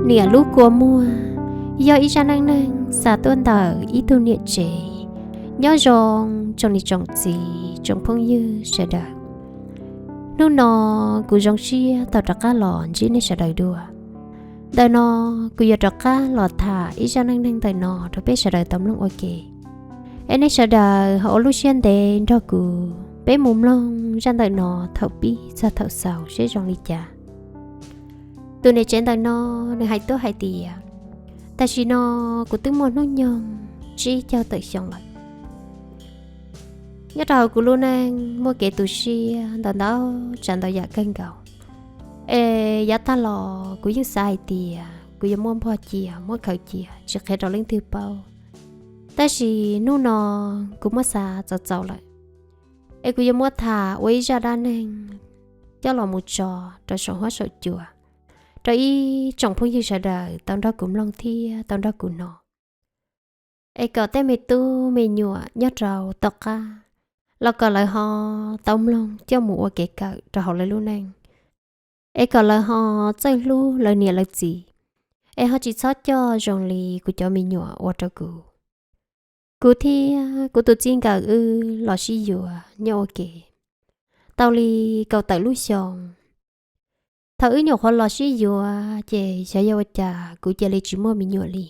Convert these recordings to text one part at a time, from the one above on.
Niam lub kua muag yog ib zaj neej neeg xa tuaj ntawm ib tug niam tsev. Nyob zoo tsoom niam tsoom txiv tsoom phooj ywg sawv daws. Hnub no kuv zoo siab tau rov qab los ntsib nej sawv daws dua. Ntawm no kuv yuav rov qab los tham ib zaj neej neeg ntawm no rau peb sawv daws tau mloog ua ke. Es nej sawv daws ho ua lub siab ntev nrog kuv peb mus mloog zaj ntawm no thaum pib txog thaum xaus seb zoo li cas. Tus niam tsev ntawm no nws hais tuaj hais tias, tam sim no kuv twb muaj hnub nyoog tsib caug tawm xyoo lawm. Nyob rau hauv kuv lub neej muaj kev tu siab ntau ntau tsav ntau yam kawg nkaus. Es yav tag los kuv yeej xav hais tias kuv yuav muab npog cia muab khaws cia tsis qhia rau leej twg paub. Tab sis hnub no kuv muab xav txaus txaus lawm, es kuv yuav muab tham ua ib zaj dab neeg coj los mus tso rau saum huab saum cua rau ib tsoom phooj ywg sawv daws tau nrog kuv mloog thiab tau nrog kuv hnov. Es kom tej me tub me nyuam nyob rau tom qab los kom lawv ho tau mloog coj mus ua kev kawm rau hauv lawv lub neej, es kom lawv ho txawj hlub lawv niam lawv txiv, es ho tsis txhob coj zoo li kuv cov me nyuam ua rau kuv. Kuv thiab kuv tus txij nkawm wb los sib yuav nyob ua ke tau li kaum tawm lub xyoo. Thaum wb nyuam qhuav los sib yuav ces xyov yog ua cas kuv cia li tsis muaj me nyuam li.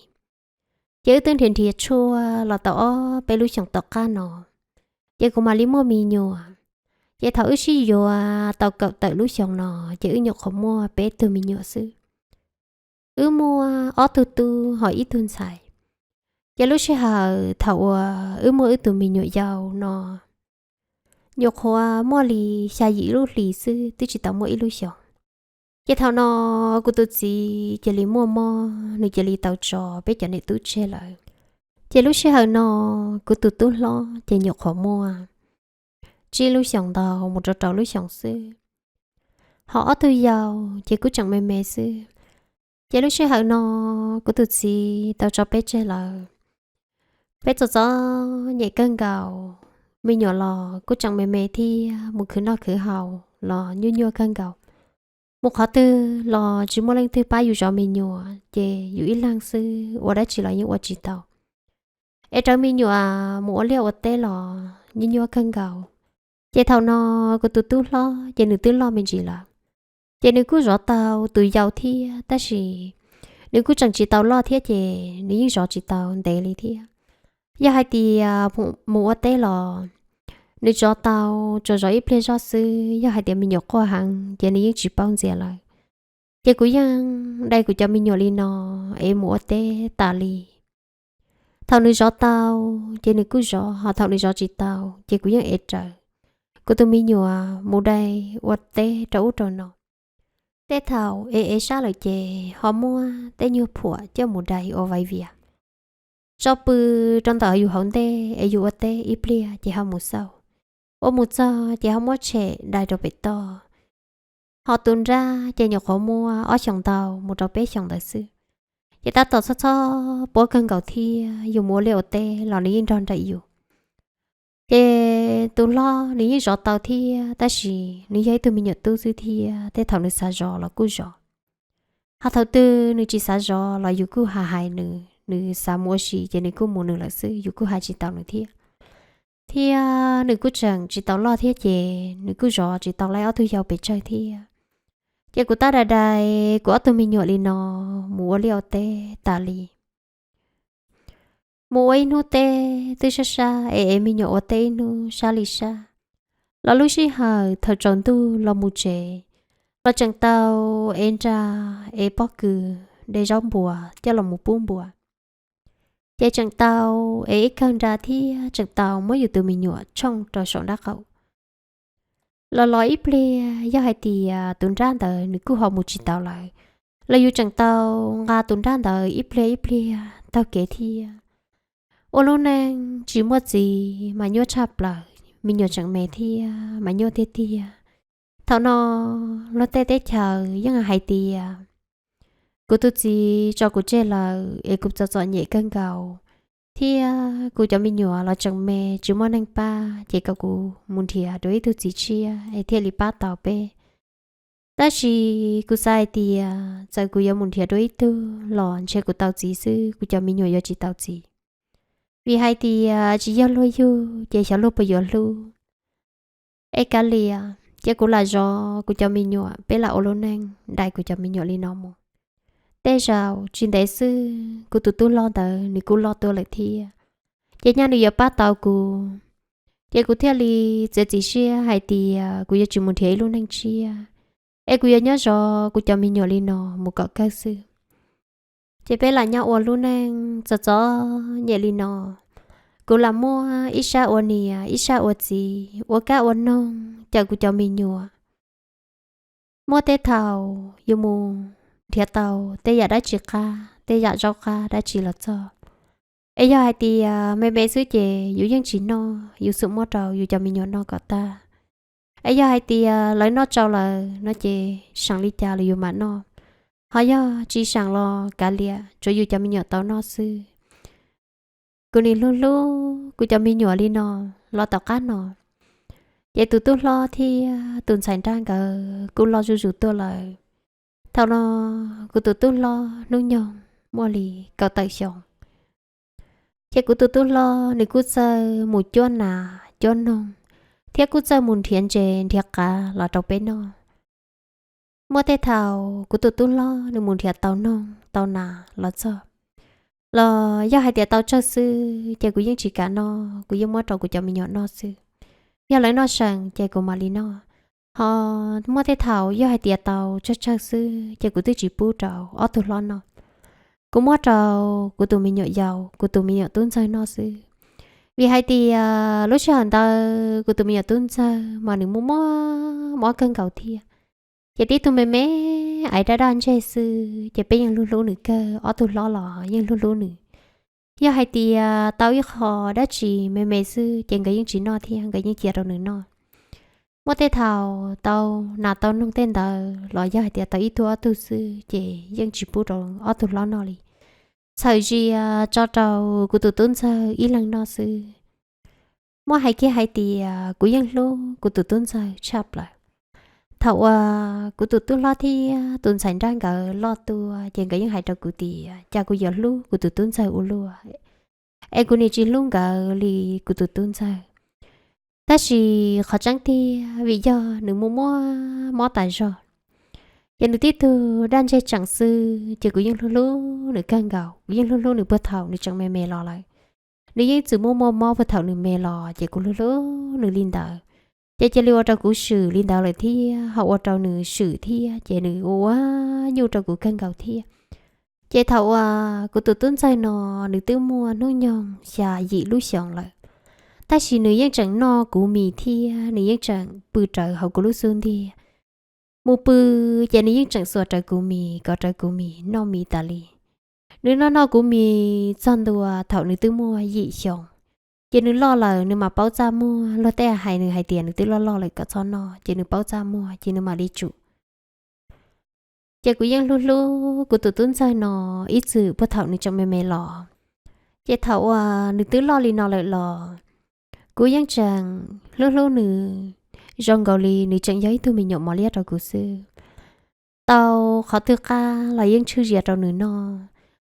Ces wb twb nrhiav nrhiav tshuaj los tau ob peb lub xyoos tom qab no, ces kuv mam li muaj me nyuam. Ces thaum wb sib yuav tau kaum tawm lub xyoo no, ces wb nyuam qhuav muaj peb tug me nyuam xwb. Wb muaj ob tug tub ho ib tug ntxhais. Ces lub sij hawm thaum uas wb muaj wb tus me nyuam yau no, nyuam qhuav muaj li xya yim lub hlis xwb, twb tsis tau muaj ib lub xyoos. Ces thaum no kuv tus txiv cia li muaj mob, nws cia li tau tso peb cov niam tub tseg lawm. Ces lub sij hawm no kuv tus tub hlob ces nyuam qhuav muaj tsib lub xyoos ntau mus rau rau lub xyoos xwb. Ho ob tug yau ces kuj tseem me me xwb. Ces lub sij hawm no kuv tus txiv tau tso peb tseg lawm. Peb txom txom nyem kawg nkaus, me nyuam los kuj tseem me me thiab, mus khwv noj khwv haus los nyuaj nyuaj kawg nkaus. Mus qhov twg los tsis muaj leej twg pab yus zov me nyuam, ces yus ib leeg xwb ua dab tsi los yeej ua tsis tau. Es rawv me nyuam mus ua liaj ua teb los nyuaj nyuaj kawg nkaus. Ces thaum no kuv tus tub hlob ces nws twb loj me ntsis lawm, ces nws kuj zov tau tus yau thiab, tab sis nws kuj tseem tsis tau loj thiab ces nws yeej zov tsis tau ntev li thiab. Yog hais tias mus ua teb los nws zov tau, tsuas zov ib pliag zoj xwb, yog hais tias me nyuam quaj heev ces nws yeej tsis paub ntxias lawm. Ces kuv yeej dai kuv cov me nyuam li no es mus ua teb tas li. Thaum nws zov tau ces nws kuj zov, ho thaum nws zov tsis tau ces kuv yeej ev raws kuv tus me nyuam mus dai ua teb rau ub rau no. Tej thaum ev ev sab lawm ces ho muab tej nyuag phuam coj mus dai ua vai vias. Tso pw rau ntawm yus hauv ntej es yus ua teb ib pliag ces ho mus xauj. Ua mus txog ces ho muab tshem dai rau pem toj. Ho tus nrab ces nyuam qhuav muaj ob xyoos ntau mus rau peb xyoos ntawd xwb. Ces tab tom txhob txhob puab kawg nkaus thiab, yus mus ua liaj ua teb los nws yeej nrog nraim yus. Ces tus hlob nws yeej zov tau thiab, tab sis nws yog ib tug me nyuam tub xwb thiab, tej thaum nws xav zov los kuj zov. Ho thaum twg nws tsis xav zov los yus kuj hais hais nws, nws xav mus ua si ces nws kuj mus nws lawm xwb, yus kuj hais tsis tau nws thiab. Thiab nws kuj tseem tsis tau loj thiab ces nws kuj zov tsis tau laib ob tug yau pes tsawg thiab. Ces kuv tab dai dai kuv ob tug me nyuam li no mus ua liaj ua teb tas li. Mus ua ib hnub teb twb sab sab es ev me nyuam ua teb ib hnub sab li sab. Los lub sij hawm thaum tsaus ntuj los mus tsev, los tseem tau ev nra, ev pob kws, de zaub npua coj los mus pub npua. Ces tseem tau ev ib kawm nra thiab tseem tau muab yus tus me nyuam tshooj rau saum nrab qaum. Los los ib pliag yog hais tias tus nrab ntawd nws kuj ho mus tsis tau lawm, los yus tseem tau nqa tus nrab ntawd ib pliag ib pliag taug kev thiab. Ua lub neej tsis muaj txiv mas nyuaj tshaj plaws, me nyuam tseem me thiab mas nyuaj tiag tiag. Thaum no luag tej teb chaws yeej hais tias kuv tus txiv tso kuv tseg lawm es kuv txom txom nyem kawg nkaus, thiab kuv cov me nyuam los tseem me tsis muaj neeg pab, ces kom kuv mus nrhiav dua ib tug txiv tshiab es thiaj li pab tau peb. Tab sis kuv xav hais tias txawm kuv yuav mus nrhiav dua ib tug los ntshe kuv tau txiv xwb, kuv cov me nyuam yuav tsis tau txiv. Vim hais tias tsis yog luag yug ces xyov luag puas yuav hlub. Es kav liam, cia kuv lam zov kuv cov me nyuam, peb lam ua lub neej dai kuv cov me nyuam li no mus. Tej zaum tsis ntev xwb kuv tus tub hlob ntawd nws kuj loj tuaj lawm thiab, ces nyaj nws yuav pab tau kuv. Ces kuv thiaj li txiav txim siab hais tias kuv yuav tsis mus nrhiav ib lub neej tshiab, es kuv yuav nyob zov kuv cov me nyuam li no mus kom kawg xwb. Ces peb lam nyob ua lub neej txom txom nyem li no. Kuv lam muaj ib sab ua niam ib sab ua txiv, ua kab ua noog cawm kuv cov me nyuam. Muaj tej thaum yus mus nrhiav tau tej yam dab tsi qab, tej yam zaub qab dab tsi los txog, es yog hais tias me me xwb ces yus yeej tsis noj, yus xum muab rau yus cov me nyuam noj kom tag. Es yog hais tias lawv noj tsau lawm no ces seem li cas los yus mam noj, ho yog tsis seem los kav liam, tsuav yus cov me nyuam tau noj xwb. Kuv nim hlub hlub kuv cov me nyuam li no los tom qab no, ces tus tub hlob thiab tus ntxhais nrab nkawd kuj loj zuj zus tuaj lawm. Thaum no kuv tus tub hlob hnub nyoog muaj li kaum tawm xyoo. Ces kuv tus tub hlob nws kuj txawj mus cuab nas cuab noog, thiab kuj txawj mus nrhiav ntses nrhiav qav los rau peb noj. Muaj tej thaum kuv tus tub hlob nws mus nrhiav tau noog tau nas los txog, los yog hais tias tau tsawg xwb ces kuv yeej tsis kam noj, kuv yeej muab rau kuv cov me nyuam noj xwb. Yog lawv noj seem ces kuv mam li noj. Ho muaj tej thaum yog hais tias tau tsawg tsawg xwb ces kuv twb tsis pub rau ob tug hlob noj, kuv muab rau kuv tus me nyuam yaus, kuv tus me nyuam tub ntxawg noj xwb. Vim hais tias lub sij hawm ntawd kuv tus me nyuam tub ntxawg mas nws muaj muaj mob kawg nkaus thiab. Ces tib tug me me aiv daj daj ntseg xwb ces peb yeej hlub hlub nws kawg, ob tug hlob los yeej hlub hlub nws. Yog hais tias tau ib qho dab tsi me me xwb ces nkawd yeej tsis noj thiab, nkawd yeej cia rau nws noj. Muaj tej thaum tau nas tau noog tej ntawd los yog hais tias tau ib tug ob tug xwb ces yeej tsis pub rau ob tug hlob noj li. Txhawm zias tso rau kuv tus tub ntxawg ib leeg noj xwb. Muab hais kiag hais tias kuv yeej hlub kuv tus tub ntxawg tshaj plaws. Thaum uas kuv tus tub hlob thiab tus ntxhais nrab nkawd loj tuaj ces nkawd yeej hais rau kuv tias cas kuv yuav hlub kuv tus tub ntxawg ua luaj, es kuv nim tsis hlub nkawd li kuv tus tub ntxawg. Tab sis qhov tseeb tiag vim yog nws muaj muaj mob tas zog, ces nws tib tug daj ntseg tseem xwb ces kuv yeej hlub hlub nws kawg nkaus, kuv yeej hlub hlub nws puag thaum nws tseem me me los lawm. Nws yeej txwm muaj muaj mob puag thaum nws me los ces kuv hlub hlub nws li ntawd. Ces cia li ua rau kuv swm li ntawd lawm thiab ho ua rau nws swm thiab ces nws ua ua nyuj rau kuv kawg nkaus thiab. Ces thaum uas kuv tus tub ntxawg no nws twb muaj hnub nyoog xya yim lub xyoos lawm, tab sis nws yeej tseem noj kuv mis thiab nws yeej tseem pw rawv hauv kuv lub xub ntiag. Mus pw ces nws yeej tseem xuas rawv kuv mis, kov rawv kuv mis, noj mis tas li. Nws noj noj kuv mis txog ntua thaum nws twb muaj yim xyoos, ces nws loj lawm nws mam paub txaj muag, luag tej hais nws hais tias nws twb loj loj lawm kom txhob noj, ces nws paub txaj muag ces nws mam li tsum. Ces kuv yeej hlub hlub kuv tus tub ntxawg no ib txwm puag thaum nws tseem me me los. Ces thaum uas nws twb loj li no lawm los, kuv yeej tseem hlub hlub nws zoo nkaus li nws tseem yog ib tug me nyuam mos liab rau kuv xwb. Tau qhov twg qab los yeej tshwj zias rau nws noj,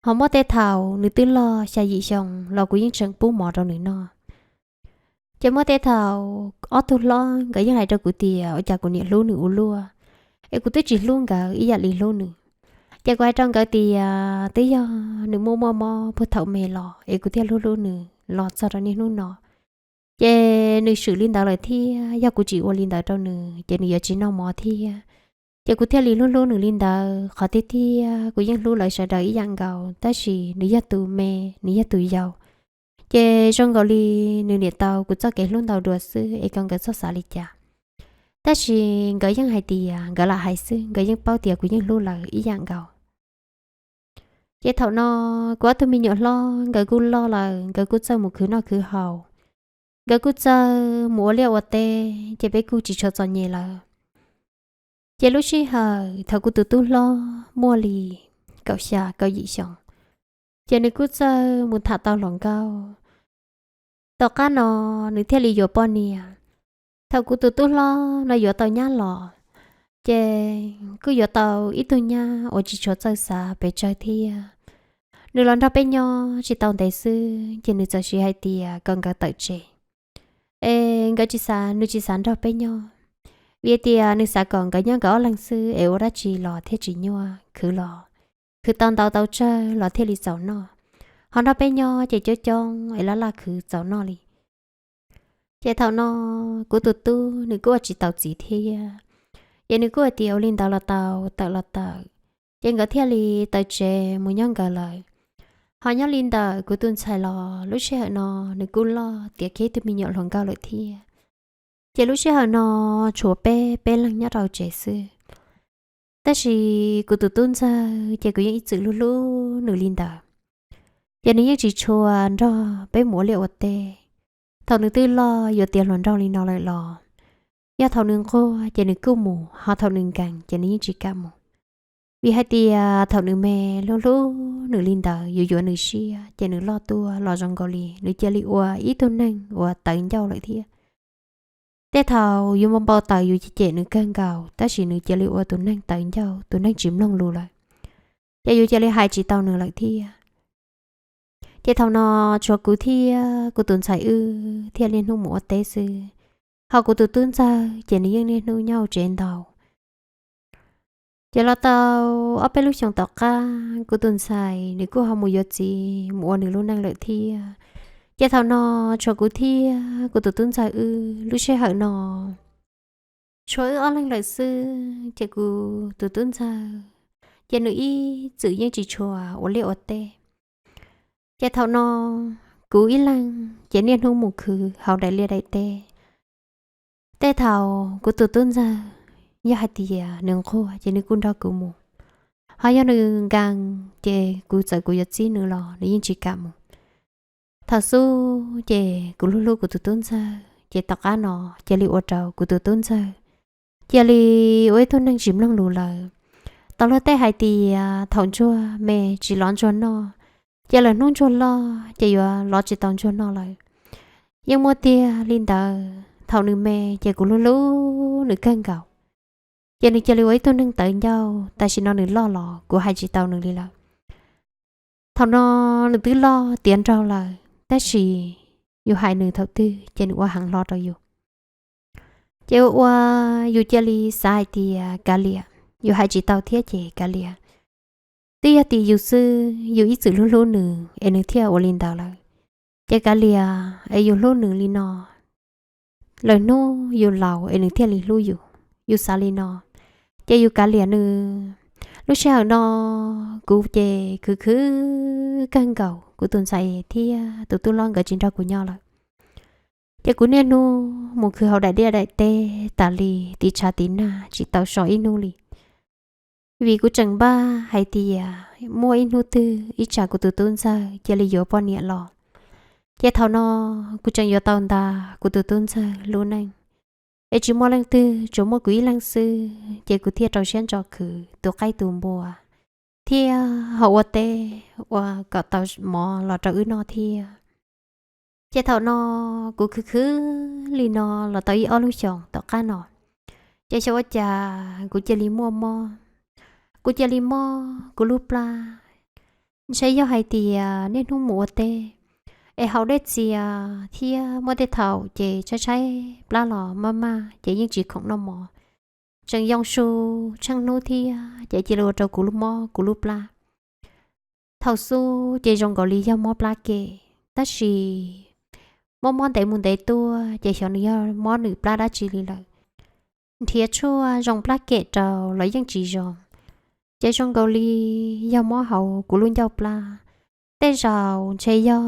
ho muaj tej thaum nws twb loj xya yim xyoo los kuv yeej tseem pub mov rau nws noj. Ces muaj tej thaum ob tug hlob nkawd yeej hais rau kuv tias ua cas kuv niam hlub nws ua luaj, es kuv twb tsis hlub nkawd ib yam li hlub nws. Ces kuv hais rau nkawd tias twb yog nws muaj muaj mob puag thaum me los es kuv thiaj hlub hlub nws los txog rau niaj hnub no. Ces nws swm li ntawd lawm thiab, yog kuv tsis ua li ntawd rau nws ces nws yuav tsis noj mov thiab. Ces kuv thiaj li hlub hlub nws li ntawd. Qhov tiag tiag kuv yeej hlub lawv sawv daws ib yam nkaus, tab sis nws yog tus me, nws yog tus yau. Ces zoo nkaus li nws niam tau kuv txoj kev hlub ntau dua xwb es kom nkawd txhob xav li cas. Tab sis nkawd yeej hais tias nkawd lam hais xwb, nkawd yeej paub tias kuv yeej hlub lawv ib yam nkaus. Ces thaum no kuv ob tug me nyuam hlob nkawd kuj loj lawm, nkawd kuj txawj mus khwv noj khwv haus, nkawd kuj txawj mus ua liaj ua teb, ces peb kuj tsis tshua txom nyem lawm. Ces lub sij hawm thaum kuv tus tub hlob muaj li kaum xya kaum yim xyoo, ces nws kuj txawj mus tham tau hluas nkauj. Tom qab no nws thiaj li yuav poj niam. Thaum kuv tus tub hlob no yuav tau nyab los, Ces kuj yuav tau ib tug nyab uas tsis tshua txawj xav pes tsawg thiab. Nws los nrog peb nyob tsis tau ntev xwb ces nws txawm siv hais tias kom nkawd tawm tsev, es nkawd tsis xav, nws tsis xav nrog peb nyob, vim tias nws xav kom nkawd nyob nkawd ob leeg xwb es ua dab tsi los thiaj tsis nyuaj, khwv los khwv tau ntau tau tsawg los thiaj li txaus noj, ho nrog peb nyob ces coob coob es laj laj khwv txaus noj li. Ces thaum no kuv tus tub nws kuj ua tsis tau txiv thiab, ces nws kuj hais tias ua li ntawd los tau, tawm los tawm. Ces nkawd thiaj li tawm tsev mus nyob nkawd lawm. Ho nyob li ntawm kuv tus ntxhais los lub sij hawm no nws kuj loj tiav kiag ib tug me nyuam hluas nkauj lawm thiab. Ces lub sij hawm no tshuav peb, peb leeg nyob rau tsev xwb. Tab sis kuv tus tub ntxawg ces kuv yeej ib txwm hlub hlub nws li ntawd. Ces nws yeej tsis tshua nrog peb mus ua liaj ua teb. Thaum nws twb loj yuav tiav hluas nraug li no lawm los, yog thaum nws nquag ces nws kuj mus, ho thaum nws nkees ces nws yeej tsis kam mus. Vim hais tias thaum nws me hlub hlub nws li ntawd, yus yuav nws siab, ces nws loj tuaj los zoo nkaus li nws cia li ua ib tug neeg uas tawv ncauj lawm thiab. Tej thaum yus npau npau taws yus cem nws kawg nkaus, tab sis nws cia li ua tus neeg tawv ncauj, tus neeg tsis mloog lus lawm, ces yus cia li hais tsis tau nws lawm thiab. Ces thaum no tshuav kuv thiab kuv tus ntxhais wb thiaj niaj hnub mus ua teb xwb, ho kuv tus tub ntxawg ces nws yeej niaj hnub nyob hauv tsev ntau. Ces los tau ob peb lub xyoos tom qab, kuv tus ntxhais nws kuj ho mus yuav txiv mus ua nws lub neej lawm thiab. Ces thaum no tshuav kuv thiab kuv tus tub ntxawg wb lub sij hawm no tshuav wb ob leeg lawm xwb, ces kuv tus tub ntxawg ces nws ib txwm yeej tsis tshua ua liaj ua teb. Ces thaum no kuv ib leeg ces niaj hnub mus khwv hauv daim liaj daim teb. Tej thaum kuv tus tub ntxawg yog hais tias nws nquag ces nws kuj nrog kuv mus, ho yog nws nkees ces kuv txawm kuv yuav txib nws los nws yeej tsis kam mus. Thaum xub ces kuv hlub hlub kuv tus tub ntxawg, ces tom qab no cia li ua rau kuv tus tub ntxawg cia li ua ib tug neeg tsis mloog lus lawm. Tau luag tej hais tias thaum ntsuag me tsis lov ntsuag noj, ces lawm hnub ntsuag loj ces yuav lov tsis tau ntsuag noj lawm. Yeej muaj tiag li ntawd, thaum nws me ces kuv hlub hlub nws kawg nkaus, ces nws cia li ua ib tug neeg tawv ncauj. Tam sim no nws loj los kuv hais tsis tau nws li lawm. Thaum no nws twb loj tiav nraug lawm, tab sis yus hais nws thaum twg ces nws ua heev hlo rau yus. Ces ua ua yus cia li xav hais tias kav liam, yus hais tsis tau thiab ces kav liam. Twb yog tim yus xwb, yus ib txwm hlub hlub nws es nws thiaj ua li ntawd lawm. Ces kav liam es yus hlub nws li no, lawm hnub yus laus es nws thiaj li hlub yus, yus xav li no. Ces yus kav liam nws. Lub sij hawm no kuv ces khwv khwv kawg nkaus, kuv tus ntxhais thiab tus tub hlob nkawd tsis nrog kuv nyob lawm. Ces kuv niaj hnub mus khwv hauv daim liaj daim teb tas li, tiv tshav tiv nag tsis tau so ib hnub li. Vim kuv tseem npaj hais tias muaj ib hnub twg ib tsam kuv tus tub ntxawg cia li yuav poj niam los, ces thaum no kuv tseem yuav tau ntas kuv tus tub ntxawg lub neej. Es tsis muaj leej twg, tsuas muaj kuv ib leeg xwb, ces kuv thiaj rau siab ntso khwv tu qaib tu npua thiab ho ua teb ua kom tau mov los rau wb noj thiab. Ces thaum no kuv khwv khwv li no los tau ib ob lub xyoos tom qab no, ces xyov ua cas kuv cia li muaj mob. Kuv cia li mob kuv lub plab. Ntshe yog hais tias niaj hnub mus ua teb es haus dej txias thiab muaj tej thaum ces tshaib tshaib plab los maj maj ces yeej tsis khoom noj mov, tseem yoo su tsheej hnub thiab, ces cia li ua rau kuv lub mob kuv lub plab. Thaum xub ces zoo nkaus li yog mob plab kem, tab sis mob mob ntev mus ntev tuaj ces xyov nws yog mob nws plab dab tsi li lawm. Nrhiav tshuaj zoo plab kem rau los yeej tsis zoo, ces zoo nkaus li yog mob hauv kuv lub ncauj plab. Tej zaum ntshe yog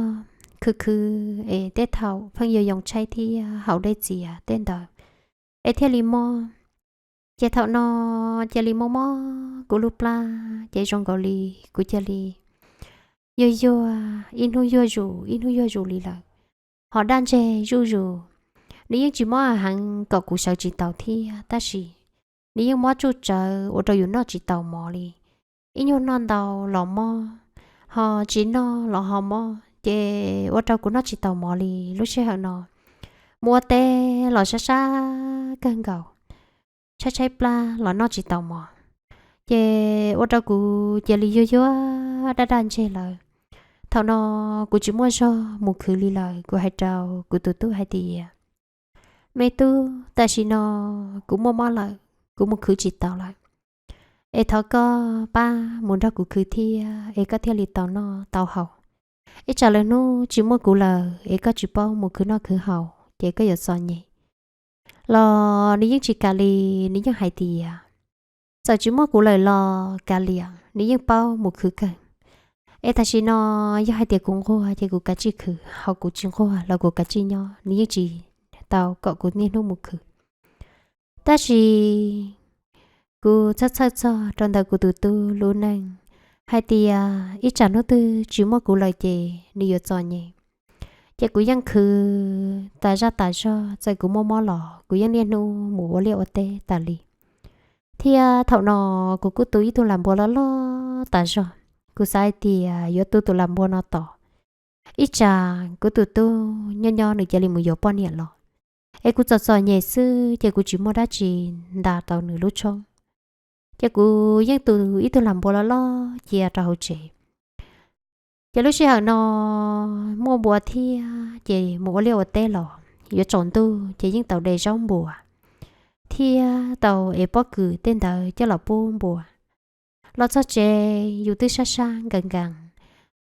khwv khwv es tej thaum pheej yoo yoo tshaib thiab haus dej txias tej ntawd es thiaj li mob. Ces thaum no cia li mob mob kuv lub plab, ces zoo nkaus li kuv cia li yuag yuag, ib hnub yuag zus ib hnub yuag zus li lawm. Ho daj ntseg zuj zus, nws yeej tsis mob heev kom kuv sawv tsis taus thiab, tab sis nws yeej mob tsuj tsawv ua rau yus noj tsis taus mov li. Ib nyuag noj ntau los mob, ho tsis noj los ho mob, ces ua rau kuv noj tsis taus mov li. Lub sij hawm no mus ua teb los sab sab kawg nkaus. tshaib tshaib plab los noj tsis tau mov. Ces ua rau kuv cia li yuag yuag daj daj ntseg lawm. Thaum no kuv tsis muaj zog mus khwv li lawm, kuv hais rau kuv tus tub hais tias, me tub, tam sim no kuv muaj mob lawm, kuv mus khwv tsis tau lawm, es thov koj pab mus nrog kuv khwv thiab es koj thiaj li tau noj tau haus. Ib tsam lwm hnub tsis muaj kuv lawm es koj tsis paub mus khwv noj khwv haus ces koj yuav txom nyem. Los nws yeej tsis kam li, nws yeej hais tias, txawm tsis muaj kuv lawm los kav liam, nws yeej paub mus khwv kawg. Es tam sim no yog hais tias kuv nquag ces kuv kav tsij khwv, ho kuv tsis nquag los kuv kav tsij nyob, nws yeej tsis tau kom kuv niaj hnub mus khwv. Tab sis kuv txhawj txhawj txog rau ntawm kuv tus tub lub neej hais tias ib tsam hnub twg tsis muaj kuv lawm ces nws yuav txom nyem. Ces kuv yeej khwv tas zaj tas zog, txawm kuv muaj mob los kuv yeej niaj hnub mus ua liaj ua teb tas li. Thiab thaum no kuv kuj tu ib tug lam npua loj loj tas zog. Kuv xav hais tias yuav tu tus lam npua no tom, ib tsam kuv tus tub nyob nyob nws cia li mus yuav poj niam los, es kuv txom txom nyem xwb ces kuv tsis muaj dab tsi ntas tau nws lub tshoob. Ces kuv yeej tu ib tug lam npua loj loj cia rau hauv tsev. Ces lub sij hawm no muaj npua thiab ces mus ua liaj ua teb los yuav tsaus ntuj ces yeej tau de zaub npua thiab tau ev pob kws tej ntawd coj los pub npua. Los txog tsev yus twb sab sab nkees nkees,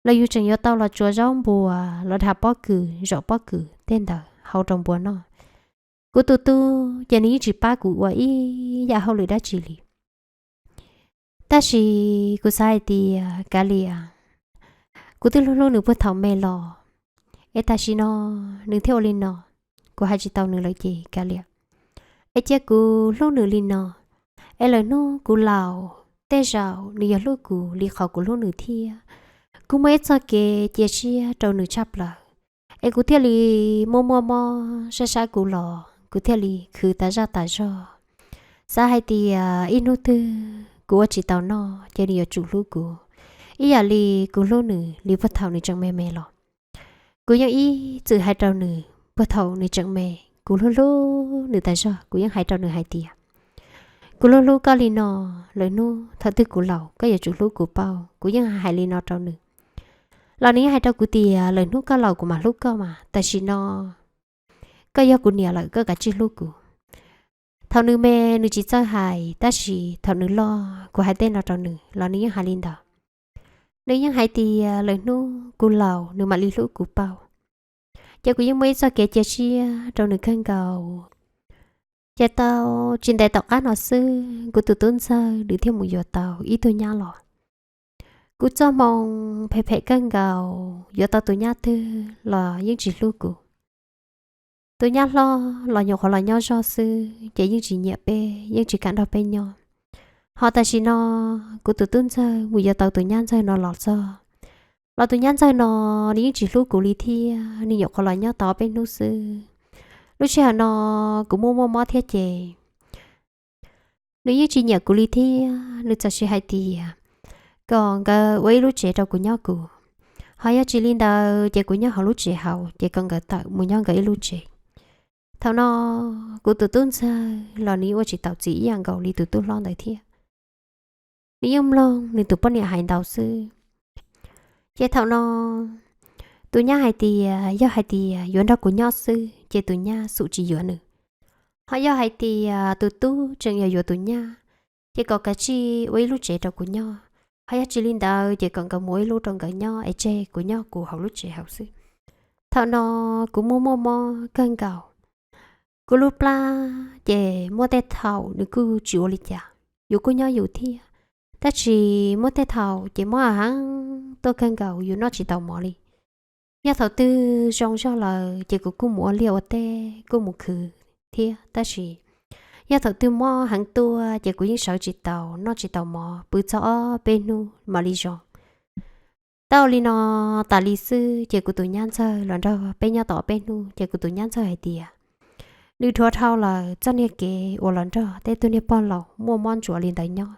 los yus tseem yuav tau los tsuav zaub npua los dhas pob kws, zom pob kws tej ntawd hau rau npua noj. Kuv tus tub ces nws yeej tsis pab kuv ua ib yam hauj lwm dab tsi li. Tab sis kuv xav hais tias kav liam, kuv twb hlub hlub nws puag thaum me los, es tam sim no nws thiaj ua li no, kuv hais tsis tau nws lawm ces kav liam. Es cia kuv hlub nws li no, es lawm hnub kuv laus tej zaum nws yuav hlub kuv li qhov kuv hlub nws thiab. Kuv muaj ib txoj kev cia siab rau nws tshaj plaws, es kuv thiaj li muaj muaj mob sab sab kuv los kuv thiaj li khwv tas zaj tas zog. Xav hais tias ib hnub twg kuv ua tsis tau noj ces nws yuav tsum hlub kuv, ib yam li kuv hlub nws li puag thaum nws tseem me me los. Kuv yeej ib txwm hais rau nws puag thaum nws tseem me, kuv hlub hlub nws tas zog, kuv yeej hais rau nws hais tias, kuv hlub hlub koj li no, lawm hnub thaum twg kuv laus koj yuav tsum hlub kuv pauj. Kuv yeej hais li no rau nws, los nws yeej hais rau kuv tias lawm hnub koj laus kuv mam hlub koj mas, tam sim no koj yog kuv niam lawm koj kav tsij hlub kuv. Thaum nws me nws tsis txawj hais, tab sis thaum nws loj kuv hais tej no rau nws los nws yeej hais li ntawd. Nws yeej hais tias lawm hnub kuv laus nws mam li hlub kuv pauj. Ces kuv yeej muaj ib txoj kev cia siab rau nws kawg nkaus. Ces tau tsis ntev tom qab no xwb kuv tus tub ntxawg nws thiaj mus yuav tau ib tug nyab los. Kuv txoj hmoo phem phem kawg nkaus, yuav tau tus nyab twg los yeej tsis hlub kuv. Tus nyab hlob los nyuam qhuav los nyob zog xwb ces yeej tsis nyiam peb, yeej tsis kam nrog peb nyob. Ho tam sim no kuv tus tub ntxawg mus yuav tau tus nyab ntxawg no los txog, los tus nyab ntxawg no nws yeej tsis hlub kuv li thiab, nws nyuam qhuav los nyob tau ob peb hnub xwb. Lub sij hawm no kuv muaj muaj mob thiab ces nws yeej tsis nyiam kuv li thiab, nws txawm sis hais tias kom nkawd ua ib lub tsev rau kuv nyob kuv, ho yog tsis li ntawd ces kuv nyob hauv lub tsev hauv ces kom nkawd tawm mus nyob nkawd ib lub tsev. Thaum no kuv tus tub ntxawg los nws yeej ua tsis tau txim ib yam nkaus li tus tub hlob ntawd thiab. Nws yeej mloog nws tus poj niam hais ntau xwb. Ces thaum no tus nyab hais tias yog hais tias yuav nrog kuv nyob xwb ces tus nyab xum tsis yuav nws. Ho yog hais tias tus tub tseem yuav yuav tus nyab, ces kom kav tsij ua ib lub tsev rau kuv nyob. Ho yog tsis li ntawd ces kom nkawd mus ua ib lub rau nkawd nyob es tseg kuv nyob kuv hauv lub tsev hauv xwb. Thaum no kuv muaj muaj mob kawg nkaus. Kuv lub plab ces muaj tej thaum nws kuj tsis ua li cas, yus kuj nyob yus thiab, tab sis muaj tej thaum ces mob heev tuaj kawg nkaus yus noj tsis tau mov li. Yog thaum twg zoo zog lawm ces kuv kuj mus ua liaj ua teb kuj mus khwv thiab, tab sis yog thaum twg mob heev tuaj ces kuv yeej sawv tsis tau, noj tsis tau mov, pw txog ob peb hnub mam li zoo. Tau li no tas li xwb ces kuv tus nyab ntxawg los nrog peb nyob tau ob peb hnub ces kuv tus nyab ntxawg hais tias nws dhuav dhau lawm txoj niag kev uas los nrog tej tug niag pog laus muaj mob ntsuav li ntawd nyob,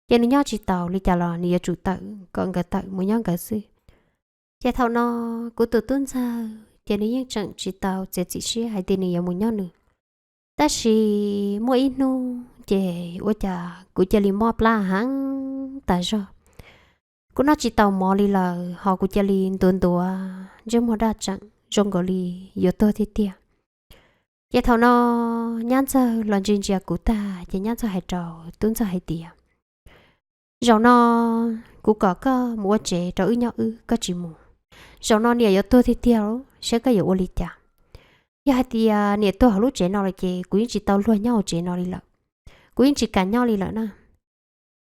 ces nws nyob tsis taus li cas los nws yuav tsum tawm kom nkawd tawm mus nyob nkawd xwb. Ces thaum no kuv tus tub ntxawg ces nws yeej tseem tsis tau txiav txim siab hais tias nws yuav mus nyob nws. Tab sis muaj ib hnub ces ua cas kuv cia li mob plab heev tas zog. Kuv noj tsis tau mov li lawm, ho kuv cia li ntuav ntuav ntsej muag daj tseem zoo nkaus li yuav tuag tiag tiag. Ces thaum no nyab ntxawg los ntsia ntsia kuv tag, ces nyab ntxawg hais rau tub ntxawg hais tias, Zaum no kuv kom koj mus ua tsev rau wb nyob wb, koj tsis mus. Zaum no niam yuav tuag tiag tiag, saib koj yuav ua li cas. Yog hais tias niam tuag hauv lub tsev no lawm ces kuv yeej tsis tau luag nyob hauv tsev no li lawm. Kuv yeej tsis kam nyob li lawm na.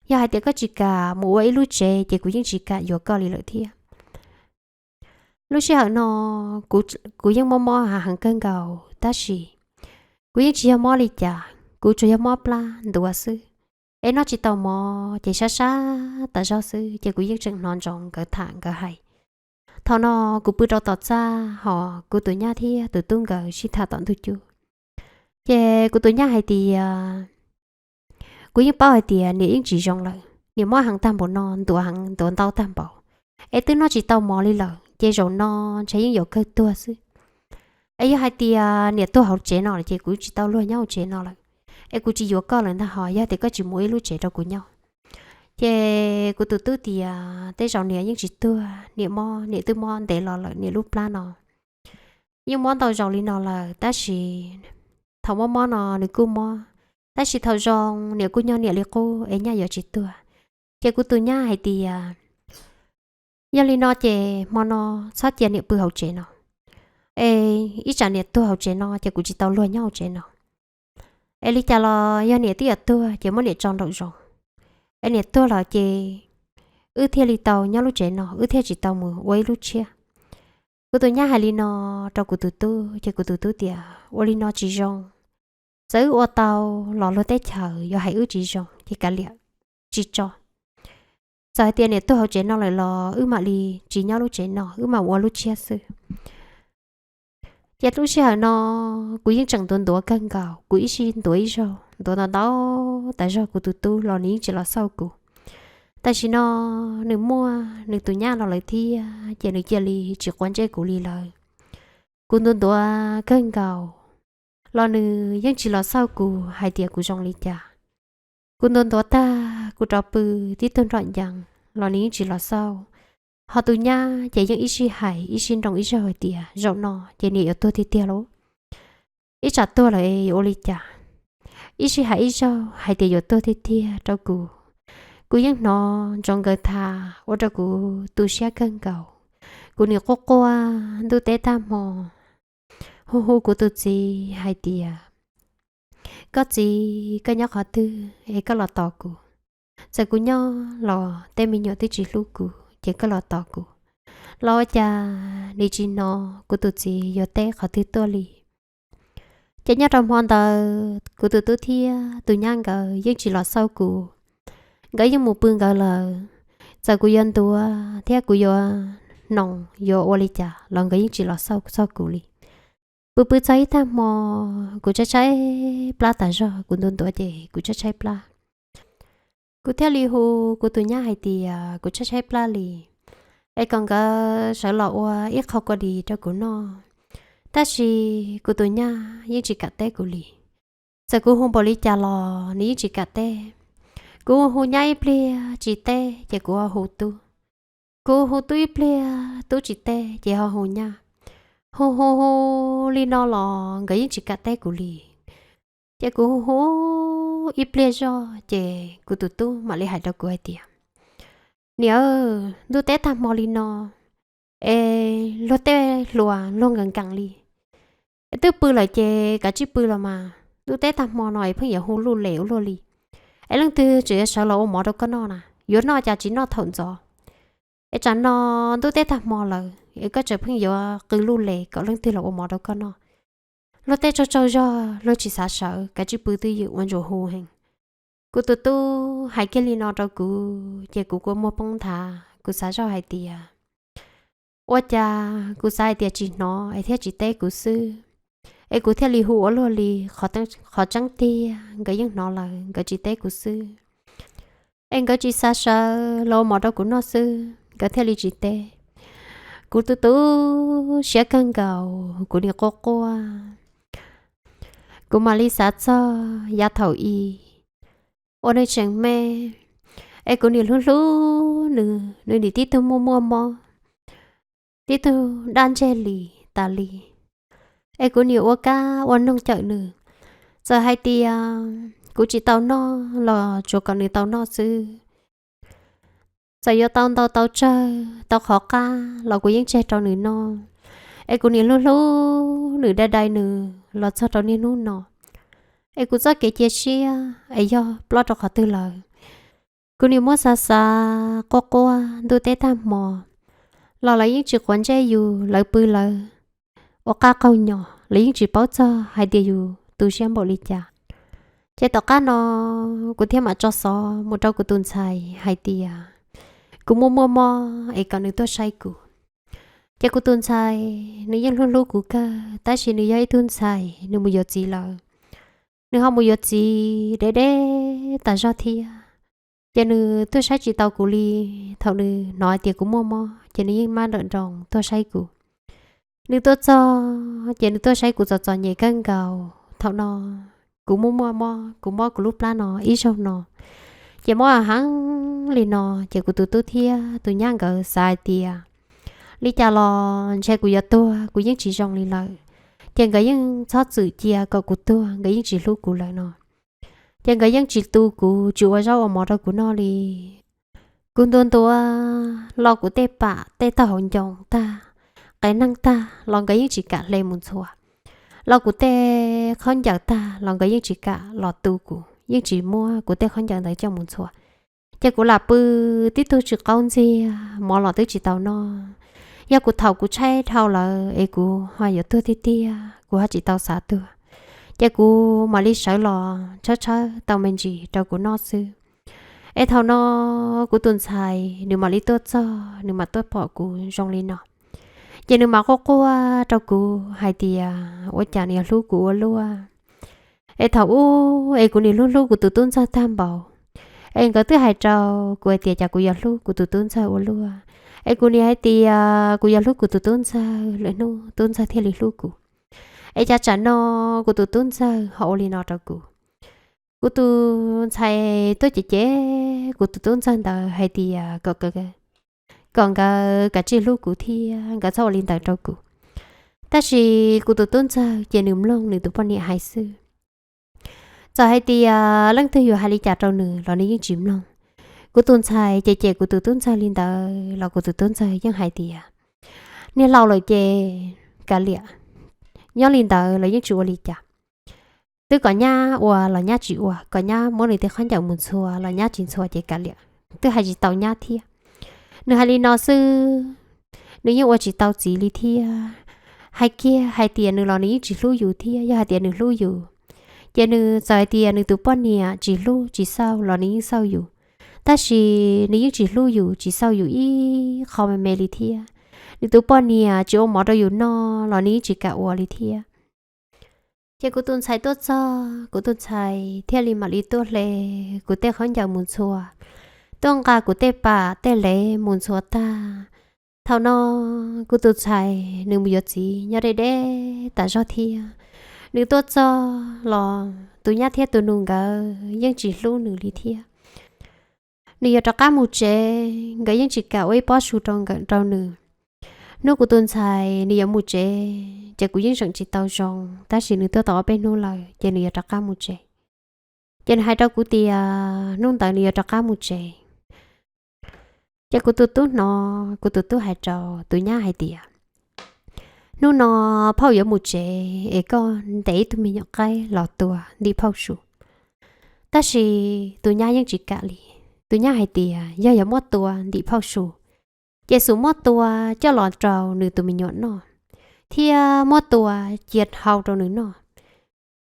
Yog hais tias koj tsis kam mus ua ib lub tsev ces kuv yeej tsis kam yuav koj li lawm thiab. Lub sij hawm no kuv yeej mob mob hav heev kawg nkaus, tab sis kuv yeej tsis yog mob li cas, kuv tsuas yog mob plab ntuav xwb. Es noj tsis tau mov ces sab sab tas zog xwb, ces kuv yeej tseem hnov ntsoov nkawd tham nkawd hais. Thaum no kuv pw rau tom txaj, ho kuv tus nyab thiab tus tub nkawd sib tham tom ntug cub. Ces kuv tus nyab hais tias, Kuv yeej paub hais tias niam yeej tsis zoo lawm, niam mob heev tag npaum no, ntuav heev ntuav ntau tag npaum, es twb noj tsis tau mov li lawm, ces zaum no ntshe yeej yuav kawg tuag xwb. Es yog hais tias niam tuag hauv tsev no lawm ces kuv tsis tau luag nyob hauv tsev no lawm, es kuv tsis yuav koj lawm ntag, ho yog tias koj tsis mus ib lub tsev rau kuv nyob. Ces kuv tus tub tias, Tej zaum niam yeej tsis tuag, niam mob, niam twb mob ntev los lawm, niam lub plab no yeej mob ntau zaus li no lawm, tab sis thaum mob mob no nws kuj mob, tab sis thaum zoo niam kuj nyob niam li qub es nyaj yuav tsis tuag. Ces kuv tus nyab hais tias, Yog li no ces hmo no txhob cia niam pw hauv tsev no, es ib tsam niam tuag hauv tsev no ces kuv tsis tau luag nyob hauv tsev no. Es li cas los yog niam twb yuav tuag ces muab niam tso nraum zoov, es niam tuag lawm ces wb thiaj li tau nyob lub tsev no, wb thiaj tsis tau mus ua ib lub tshiab. Kuv tus nyab hais li no rau kuv tus tub, ces kuv tus tub tias, Ua li no tsis zoo, txawm wb ua tau los luag teb chaws yuav hais wb tsis zoo, ces kav liam, tsis tso. Txawm hais tias niam tuag hauv tsev no lawm los wb mam li tsis nyob lub tsev no, wb mam ua lub tshiab xwb. Ces lub sij hawm no kuv yeej tseem ntuav ntuav kawg nkaus, kuv ib sij ntuav ib zaug, ntuav ntau ntau tas zog kuv tus tub los nws yeej tsis los xauj kuv. Tam sim no nws muaj nws tus nyab los lawm thiab, ces nws cia li tsis quav ntsej kuv li lawm. Kuv ntuav ntuav kawg nkaus los nws yeej tsis los xauj kuv hais tias kuv zoo li cas. Kuv ntuav ntuav tag kuv rov pw tib tug nroj ncees los nws yeej tsis los xauj. Ho tus nyab ces yeej ib sij hais ib sij nroo ib zaug hais tias, Zaum no ces niam yuav tuag tiag tiag lauj, ib tsam tuag lawm yuav ua li cas? Ib sij hais ib zaug hais tias yuav tuag tiag tiag rau kuv. Kuv yeej hnov ntsoov nkawd tham ua rau kuv tu siab kawg nkaus. Kuv nim quaj quaj ntuj teb tag hmo, hu hu kuv tus txiv hais tias, Koj txiv, koj nyob qhov twg es koj los tos kuv? Txawm kuv nyob los tej me nyuam twb tsis hlub kuv, ces koj los tos kuv. Los ua cas nws tsis hnov kuv tus txiv yuav teb qhov twg tuaj li. Ces nyob rau hmo ntawd kuv tus tub thiab tus nyab nkawd yeej tsis los xauj kuv. Nkawd yeej mus pw nkawd lawm. Txawm kuv yuav ntuav thiab kuv yuav hnoos yuav ua li cas los nkawd yeej tsis los xauj txog kuv li. Pw pw txog ib tag hmo, kuv tshaib tshaib plab tas zog, kuv ntuav ntuav ces kuv tshaib tshaib plab. Kuv thiaj li hu kuv tus nyab hais tias kuv tshaib tshaib plab li, es kom nkawd sawv los ua ib qho kua dis rau kuv noj. Tab sis kuv tus nyab yeej tsis kam teb kuv li. Txawm kuv hu npaum li cas los nws yeej tsis kam teb. Kuv hu nyab ib pliag tsis teb ces kuv ho hu tub. Kuv hu tub ib pliag tub tsis teb ces ho hu nyab. Hu hu hu li no los nkawd yeej tsis kam teb kuv li. Ces kuv hu hu ib pliag zog ces kuv tus tub mam li hais rau kuv hais tias, Niam, ntuj teb tag hmo li no, es luag tej hluas luag nkees nkees li, es twb pw lawm ces kav tsij pw los mas. Ntuj teb tag hmo no es pheej yuav hu luj les ua luaj li, es leej twg tseem yuav sawv los ua mov rau koj noj na? Yuav noj cas tsis noj thaum ntxov, es tsam no ntuj teb tag hmo lawm es koj tseem pheej yuav qw luj les kom leej twg los ua mov rau koj noj. Luag tej tsaug tsaug zog luag tsis xav sawv, kav tsij pw twj ywm, ua ntsuas hu heev. Kuv tus tub hais kiag li no rau kuv ces kuv kua muag poob nthav, kuv xav zoj hais tias, ua cas kuv xav hais tias tsis hnov es thiaj tsis teb kuv xwb, es kuv thiaj li hu ua luaj li. Qhov tseeb tiag nkawd yeej hnov lawm, nkawd tsis teb kuv xwb. Es nkawd tsis xav sawv los ua mov rau kuv noj xwb, nkawd thiaj li tsis teb. Kuv tus tub siab kawg nkaus, kuv nim quaj quaj. Kuv mam li xav txog yav thaum i ua neej tseem me, es kuv niam hlub hlub nws, nws nim tib tug muaj muaj mob, tib tug daj ntseg li tas li. Es kuv niam ua kab ua noog cawm nws, txawm hais tias kuv tsis tau noj los tsuas kom nws tau noj xwb. Txawm yuav tau ntau tau tsawg tau qhov qab los kuv yeej tseg rau nws noj. Es kuv niam hlub hlub nws, dai dai nws los txog rau niaj hnub no. Es kuv txoj kev cia siab es yog ploj rau qhov twg lawm? Kuv niam muab xav xav quaj quaj ntuj teb tag hmo los lawv yeej tsis quav ntsej yus, lawv pw lawv ua qaj qaug nyos, lawv yeej tsis paub txog hais tias yus tu siab npaum li cas. Ces tom qab no kuv thiaj mam tso xov mus rau kuv tus ntxhais hais tias kuv muaj muaj mob es kom nws tuaj saib kuv. Ces kuv tus ntxhais nws yeej hlub hlub kuv kawg, tab sis nws yog ib tug ntxhais nws mus yuav txiv lawm. Nws ho mus yuav txiv deb deb tas zog thiab, ces nws tuaj saib tsis tau kuv li. Thaum nws hnov hais tias kuv muaj mob ces nws yeej maj nrawm nroos tuaj saib kuv. Nws tuaj txog ces nws tuaj saib kuv txom txom nyem kawg nkaus. Thaum no kuv muaj muaj mob, kuv mob kuv lub plab no ib zaug no, ces mob heev li no. Ces kuv tus tub thiab tus nyab nkawd xav hais tias li cas los ntshe kuv yuav tuag kuv yeej tsis zoo li lawm, ces nkawd yeej txhob txwm cia kom kuv tuag, nkawd yeej tsis hlub kuv lawm no. Ces nkawd yeej tsis tu kuv, tsis ua zaub ua mov rau kuv noj li. Kuv ntuav ntuav los kuv tej pam tej taub hau ncoo tag, qe neeg tag los nkawd yeej tsis kam hle mus ntxhua. Los kuv tej khaub ncaws tag los nkawd yeej tsis kam los tu kuv, yeej tsis muab kuv tej khaub ncaws ntawd coj mus ntxhua. Ces kuv lam pw tib tug tsis qaub ntxiag, mov los twb tsis tau noj. Yog kuv thaum kuv tshaib dhau lawm es kuv ho yuav tuag tiag tiag, kuv ho tsis tau xav tuag, ces kuv mam li sawv los tshawb tshawb tau me ntsis rau kuv noj xwb. Es thaum no kuv tus ntxhais nws mam li tuaj txog, nws mam tuaj pom kuv zoo li no. Ces nws mam quaj quaj rau kuv hais tias ua cas nws yuav hlub kuv ua luaj. Es thaum ub es kuv nim hlub hlub kuv tus tub ntxawg tag npaum, es nkawd twb hais rau kuv hais tias cas kuv yuav hlub kuv tus tub ntxawg ua luaj. Es kuv nim hais tias kuv yuav hlub kuv tus tub ntxawg, lwm hnub tub ntxawg thiaj li hlub kuv. Es cas tsam no kuv tus tub ntxawg ho ua li no rau kuv. Kuv tus ntxhais tuaj cem cem kuv tus tub ntxawg ntawd hais tias kom nkawd kav tsij hlub kuv thiab nkawd txhob ua li ntawd rau kuv. Tab sis kuv tus tub ntxawg ces nws mloog nws tus poj niam hais xwb. Txawm hais tias leej twg yuav hais li cas rau nws los nws yeej tsis mloog. Kuv tus ntxhais ces cem kuv tus tub ntxawg li ntawd los kuv tus tub ntxawg yeej hais tias niag laus lawm ces kav liam, nyob li ntawd los yeej tsis ua li cas. Twb kom nyab ua los nyab tsis ua, kom nyab muab nws tej khaub ncaws mus ntxhua los nyab tsis ntxhua ces kav liam, twb hais tsis tau nyab thiab. Nws hais li no xwb, nws yeej ua tsis tau txiv li thiab. Hais kiag hais tias nws los nws yeej tsis hlub yus thiab, yog hais tias nws hlub yus, ces nws txawm hais tias nws tus poj niam tsis hlub tsis xauj los nws yeej xauj yus. Tab sis nws yeej tsis hlub yus tsis xauj yus ib qho me me li thiab. Nws tus poj niam tsis ua mov rau yus noj los nws yeej tsis kam ua li thiab. Ces kuv tus ntxhais tuaj txog, kuv tus ntxhais thiaj li mam li tuaj hle kuv tej khaub ncaws mus ntxhua, tuaj nqa kuv tej pam tej lev mus ntxhua tag. Thaum no kuv tus ntxhais nws mus yuav txiv nyob deb deb tas zog thiab. Nws tuaj txog los tus nyab thiab tus nus nkawd yeej tsis hlub nws li thiab. Nws yuav rov qab mus tsev, nkawd yeej tsis kam ua ib pob su rau nkawd rau nws. Hnub kuv tus ntxhais nws yuav mus tsev ces kuv yeej zeem tsis tau zoo, tab sis nws tuaj tau ob peb hnub lawm ces nws yuav rov qab mus tsev. Ces nws hais rau kuv tias hnub ntawd nws yuav rov qab mus tsev. Ces kuv tus tub hnov, kuv tus tub hais rau tus nyab hais tias hnub no phauj yuav mus tsev es koj ntes ib tug me nyuam qaib los tua ntim phauj su. Tab sis tus nyab yeej tsis kam li. Tus nyab hais tias yog yuav muab tua ntim phauj su, ces xub muab tua coj los rau nws tus me nyuam noj, thiab muab tua cia hau rau nws noj.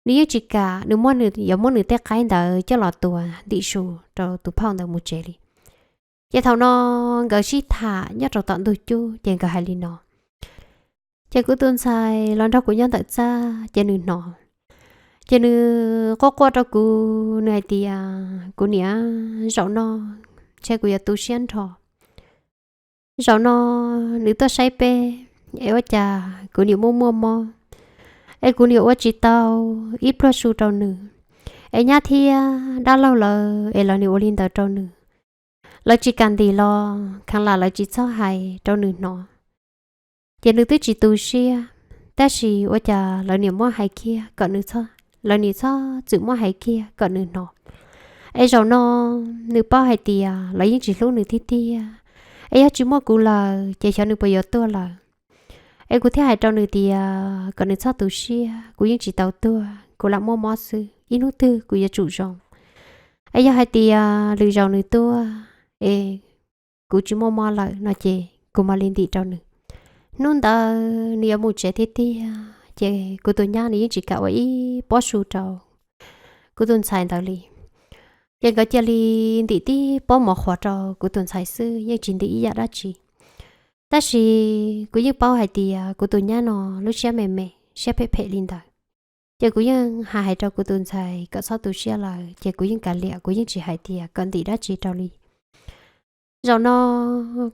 Nws yeej tsis kam, nws muab nws, yuav muab nws tej qaib ntawd coj los tua ntim su rau tus phauj ntawd mus tsev li. Ces thaum no nkawd sib tham nyob rau tom ntug cub ces nkawd hais li no. Ces kuv tus ntxhais los nrog kuv nyob ntawm txaj ces nws hnov, ces nws quaj quaj rau kuv, nws hais tias kuv niam, zaum no ntshe kuv yuav tu siab nrho. Zaum no nws tuaj saib peb, es ua cas kuv niam muaj muaj mob, es kuv niam ua tsis tau ib pluag su rau nws, Es nyab thiab dab laug lawv es lawv nim ua li ntawd rau nws. Lawv tsis kam ntim los kheev lam lawv tsis txhob hais rau nws hnov. Ces nws twb tsis tu siab, tab sis ua cas lawv nim muab hais kiag kom nws txhob, lawv nim txhob txwm muab hais kiag kom nws hnov. Es zaum no nws paub hais tias lawv yeej tsis hlub nws tiag tiag, es yog tsis muaj kuv lawm ces xyov nws puas yuav tuag lawm. Es kuv thiaj hais rau nws tias kom nws txhob tu siab, kuv yeej tsis tau tuag, kuv lam muaj mob xwb, ib hnub twg kuv yuav tsum zoo. Es yog hais tias lwm zaus nws tuaj es kuv tsis muaj mob lawm no ces kuv mam li ntim rau nws. Hnub ntawd nws yuav mus tsev tiag tiag ces kuv tus nyab nws yeej tsis kam ua ib pob su rau kuv tus ntxhais ntawd li. Ces nkawd cia li ntim tib pob mov qhuav rau kuv tus ntxhais xwb, yeej tsis ntim ib yam dab tsi. Tab sis kuv yeej paub hais tias kuv tus nyab no lub siab me me, siab phem phem li ntawd. Ces kuv yeej hais hais rau kuv tus ntxhais kom txhob tu siab lawm, ces kuv yeej kav liam, kuv yeej tsis hais tias kom ntim dab tsi rau li. Zaum no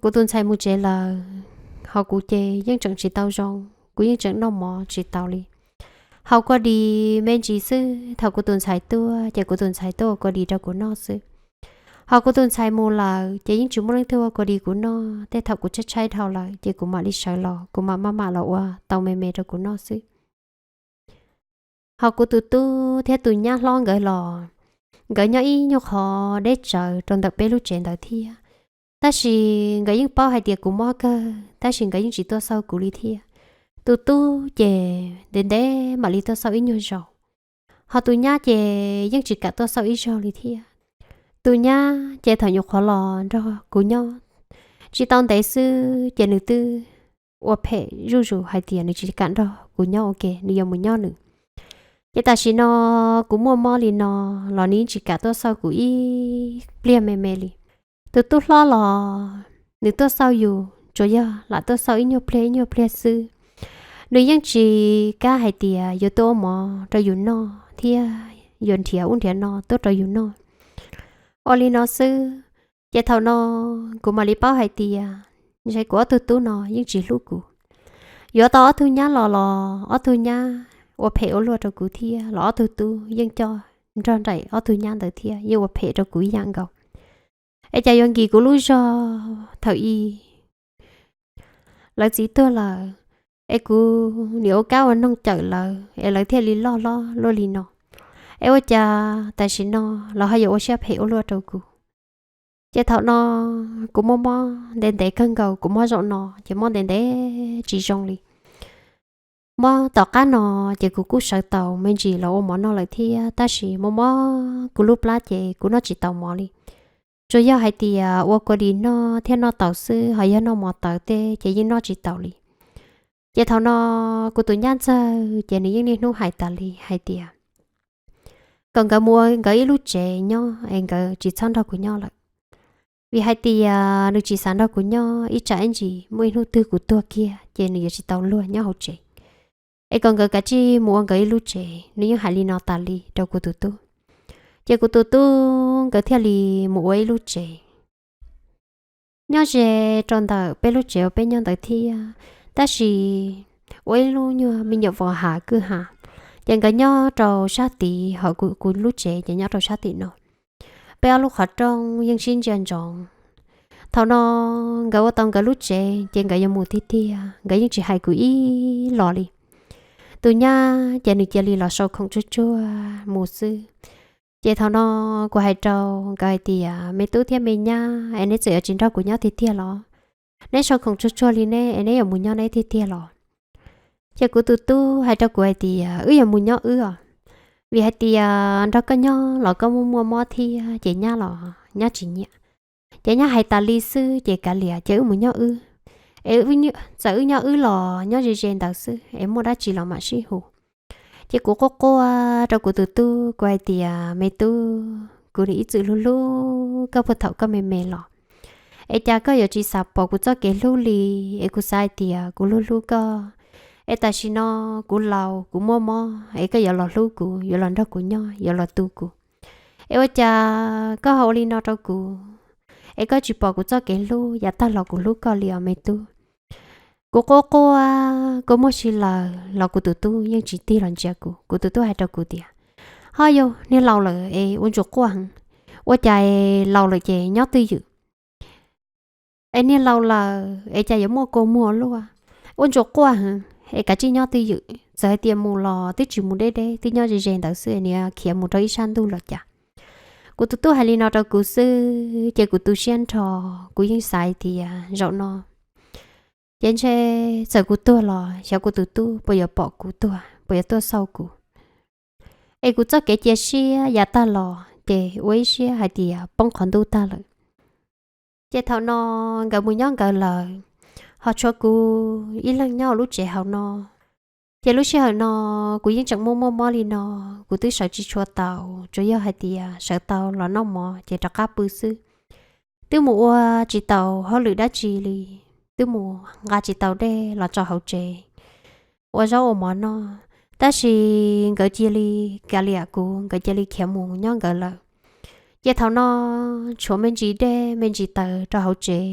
kuv tus ntxhais mus tsev lawm, ho kuv ces yeej tseem tsis tau zoo, kuv yeej tseem noj mov tsis tau li. Haus kua dis me ntsis xwb, thaum kuv tus ntxhais tuaj ces kuv tus ntxhais tuaj ua kua dis rau kuv noj xwb. Ho kuv tus ntxhais mus lawm ces yeej tsis muaj leej twg ua kua dis kuv noj, tej thaum kuv tshaib tshaib dhau lawm ces kuv mam li sawv los, kuv mam maj mam los ua tau me me rau kuv noj xwb. Ho kuv tus tub thiab tus nyab hlob nkawd los, nkawd nyob ib nyuag qhov deb tsawv rau ntawm peb lub tsev ntawd thiab. Tab sis nkawd yeej paub hais tias kuv mob kawg, tab sis nkawd yeej tsis tuaj xauj kuv li thiab. Tus tub ces ntev ntev mam li tuaj xauj ib nyuag zaus, ho tus nyab ces yeej tsis kam tuaj xauj ib zaug li thiab. Tus nyab ces thaum nyuam qhuav los nrog kuv nyob tsis tau ntev xwb ces nws twb ua phem zuj zus hais tias nws tsis kam nrog kuv nyob ua ke, nws yuav mus nyob nws. Ces tam sim no kuv muaj mob li no los nws yeej tsis kam tuaj xauj kuv ib pliag me me li. Tus tub hlob los nws tuaj xauj yus tsuas yog lam tuaj xauj ib nyuag pliag ib nyuag pliag xwb. Nws yeej tsis kam hais tias yuav tuaj ua mov rau yus noj thiab yuav nrhiav ub nrhiav no tuaj rau yus noj. Ua li no xwb, ces thaum no kuv mam li paub hais tias ntshe kuv ob tug tub no yeej tsis hlub kuv. Yuav tau ob tug nyab los los ob tug nyab ua phem ua luaj rau kuv thiab los ob tug tub yeej coj nrog nraim ob tug nyab ntawd thiab yeej ua phem rau kuv ib yam nkaus. Es cas yuav nkim kuv lub zog thaum ub lawv txiv tuag lawm, es kuv nim ua kab ua noog cawm lawv es lawv thiaj li loj hlob luaj li no. Es ua cas tam sim no lawv ho yuav ua siab phem ua luaj rau kuv? Ces thaum no kuv muaj mob ntev ntev kawg nkaus, kuv mob zaum no ces mob ntev ntev tsis zoo li. Mob tom qab no ces kuv kuj sawv tau me ntsis los ua mov noj lawm thiab, tab sis mob mob kuv lub plab ces kuv noj tsis tau mov li. Tsuas yog hais tias ua kua dis noj thiab noj taus xwb, ho yog noj mov tawv tej ces yeej noj tsis taus li. Ces thaum no kuv tus nyab ntxawg ces nws yeej niaj hnub hais tas li hais tias kom nkawd mus ua nkawd ib lub tsev nyob es nkawd tsis txhob nrog kuv nyob lawm. Vim hais tias nws tsis xav nrog kuv nyob, ib tsam ib ntsis muaj ib hnub twg kuv tuag kiag ces nws yuav tsis tau luag nyob hauv tsev. Es kom nkawd kav tsij mus ua nkawd ib lub tsev, nws yeej hais li no tas li rau kuv tus tub. Ces kuv tus tub nkawd thiaj li mus ua ib lub tsev nyob ze rau ntawm peb lub tsev uas peb nyob ntawd thiab, tab sis ua ib lub nyuag me nyuam vos hav kwj ha. Ces nkawd nyob rau sab tid, ho kuv lub tsev ces nyob rau sab tim no. Peb ob lub qhov rooj yeej sib ntsia ntsoov. Thaum no nkawd ua tau nkawd lub tsev ces nkawd yuav mus tiag tiag, nkawd yeej tsis hais kuv ib los li. Tus nyab ces nws cia li los sau khoom tsuag tsuag mus xwb. Ces thaum no kuv hais rau nkawd hais tias, me tub thiab me nyab, es neb txawm yuav tsis nrog kuv nyob tiag tiag los? Neb sau khoom tsuag tsuag li ne, es neb yuav mus nyob neb tiag tiag los? Ces kuv tus tub hais rau kuv hais tias, wb yuav mus nyob wb os, vim hais tias nrog koj nyob los koj muaj muaj mob thiab ces nyab los nyab tsis nyiam. Ces nyab hais tas li xwb ces kav liam ces wb mus nyob wb. Es txawm wb nyob wb los nyob ze ze ntawd xwb es muaj dab tsi los mam sib hu. Ces kuv quaj quaj rau kuv tus tub, kuv hais tias, me tub, kuv nim ib txwm hlub hlub koj puag thaum koj me me los, es cas koj yuav tsis xav pom kuv txoj kev hlub li? Es kuv xav hais tias kuv hlub hlub koj, es tam sim no kuv laus kuv muaj mob es koj yuav los hlub kuv, yuav los nrog kuv nyob, yuav los tu kuv, es ua cas koj ho ua li no rau kuv? Es koj tsis pom kuv txoj kev hlub yav tag los kuv hlub koj li os me tub. Kuv quaj quaj, kuv muaj si lawm los kuv tus tub yeej tsis tig los ntsia kuv. Kuv tus tub hais rau kuv tias, Ho yog niag laus lawm es ua ntsuas quaj heev, ua cas laus lawm ces nyob twj ywm. Es niag laus lawm es cas yuav muaj kua muag luaj, ua ntsuas quaj heev es kav tsij nyob twj ywm, txawm hais tias mus los twb tsis mus deb deb, twb nyob ze ze ntawd xwb, niag khiav mus rau ib sab ntuj los cas. Kuv tus tub hais li no rau kuv xwb ces kuv tu siab nrho, kuv yeej xav tias zaum no ces ntshe txawm kuv tuag los xyov kuv tus tub puas yuav pom kuv tuag, puas yuav tuaj xauj kuv. Es kuv txoj kev cia siab yav tag los ces ua ib siab hais tias poob qhov ntuj tag lawm. Ces thaum no nkawd mus nyob nkawd lawm, ho tshuav kuv ib leeg nyob lub tsev hauv no. Ces lub sij hawm no kuv yeej tseem muaj muaj mob li no, kuv twb sawv tsis tshua tau, tsuas yog hais tias sawv tau los noj mov ces rov qab pw xwb. Twb mus ua tsis tau hauj lwm dab tsi li, twb mus nqa tsis tau dej los tso hauv tsev ua zaub ua mov noj, tab sis nkawd cia li kav liam kuv, nkawd cia li khiav mus nyob nkawd lawm. Ces thaum no tshuav me ntsis dej me ntsis taws rau hauv tsev,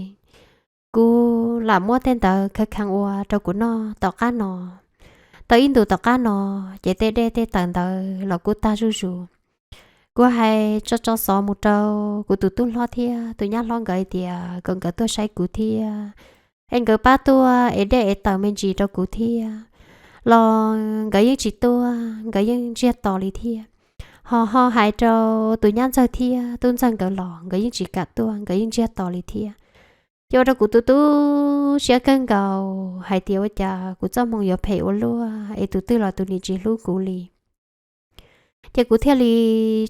kuv lam muab tej ntawd khaws khees ua rau kuv noj tom qab no. Tau ib ntus tom qab no, ces tej dej tej taws ntawd los kuj tag zuj zus. Kuv hais tso tso xov mus rau kuv tus tub hlob thiab tus nyab hlob nkawd hais tias kom nkawd tuaj saib kuv thiab, es nkawd pab tuaj ev dej ev taws me ntsis rau kuv thiab, los nkawd yeej tsis tuaj, nkawd yeej ntsiag to li thiab. Ho ho hais rau tus nyab ntxawg thiab tub ntxawg nkawd los nkawd yeej tsis kam tuaj, nkawd yeej ntsiag to li thiab. Ces ua rau kuv tu tu siab kawg nkaus hais tias ua cas kuv txoj hmoo yuav phem ua luaj es tus twg los tus niam tsis hlub kuv li. Ces kuv thiaj li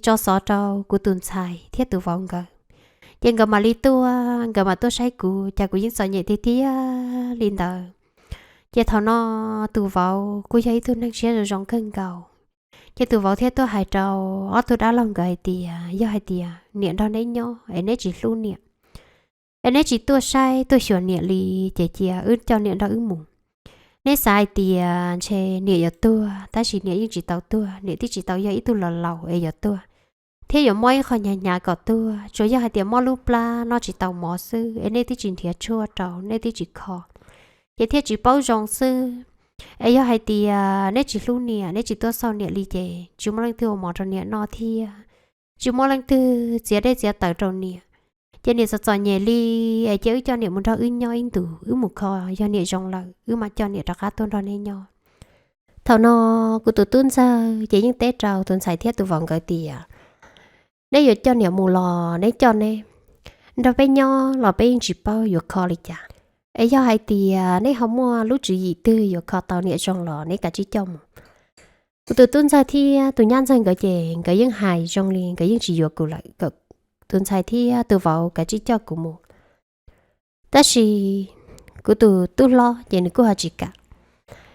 tso xov rau kuv tus ntxhais thiab tus vauv nkawd, ces nkawd mam li tuaj, nkawd mam tuaj saib kuv, cas kuv yeej txom nyem tiag tiag li ntawd. Ces thaum no tus vauv kuj yog ib tug neeg siab zoo zoo kawg nkaus, ces tus vauv thiaj tuaj hais rau ob tug dab laug nkawd hais tias yog hais tias niam nrog neb nyob es neb tsis hlub niam, es neb tsis tuaj saib tuaj xyuas niam li, ces cia wb coj niam nrog wb mus. Neb xav hais tias ntshe niam yuav tuag, tab sis niam yeej tsis tau tuag, niam twb tsis tau yog ib tug laus laus es yuav tuag, thiab yuav mob ib qho hnyav hnyav kom tuag, tsuas yog hais tias mob lub plab noj tsis tau mov xwb, es nej twb tsis nrhiav tshuaj rau, nej twb tsis kho, ces thiaj tsis paub zoo xwb. Es yog hais tias neb tsis hlub niam, neb tsis tuaj xauj niam li ces tsis muaj leej twg ua mov rau niam noj thiab, tsis muaj leej twg txiav dej txiav taws rau niam, ces niam txom txom nyem li, es cia wb coj niam mus nrog wb nyob ib ntus, wb mus kho, yog niam zoo lawm wb mam coj niam rov qab tuaj nrog neb nyob. Thaum no kuv tus tub ntxawg ces yeej teb rau tus ntxhais thiab tus vauv nkawd tias neb yuav coj niam mus los neb coj neb, nrog peb nyob los peb yeej tsis paub yuav kho li cas. Es yog hais tias neb ho muaj lub tswv yim twg yuav kho tau niam zoo los neb kav tsij coj mus. Kuv tus tub ntxawg thiab tus nyab ntxawg nkawd ces nkawd yeej hais zoo li nkawd yeej tsis yuav kuv lawm, kom tus ntxhais thiab tus vauv kav tsij coj kuv mus. Tab sis kuv tus tub hlob ces nws kuj ho tsis kam.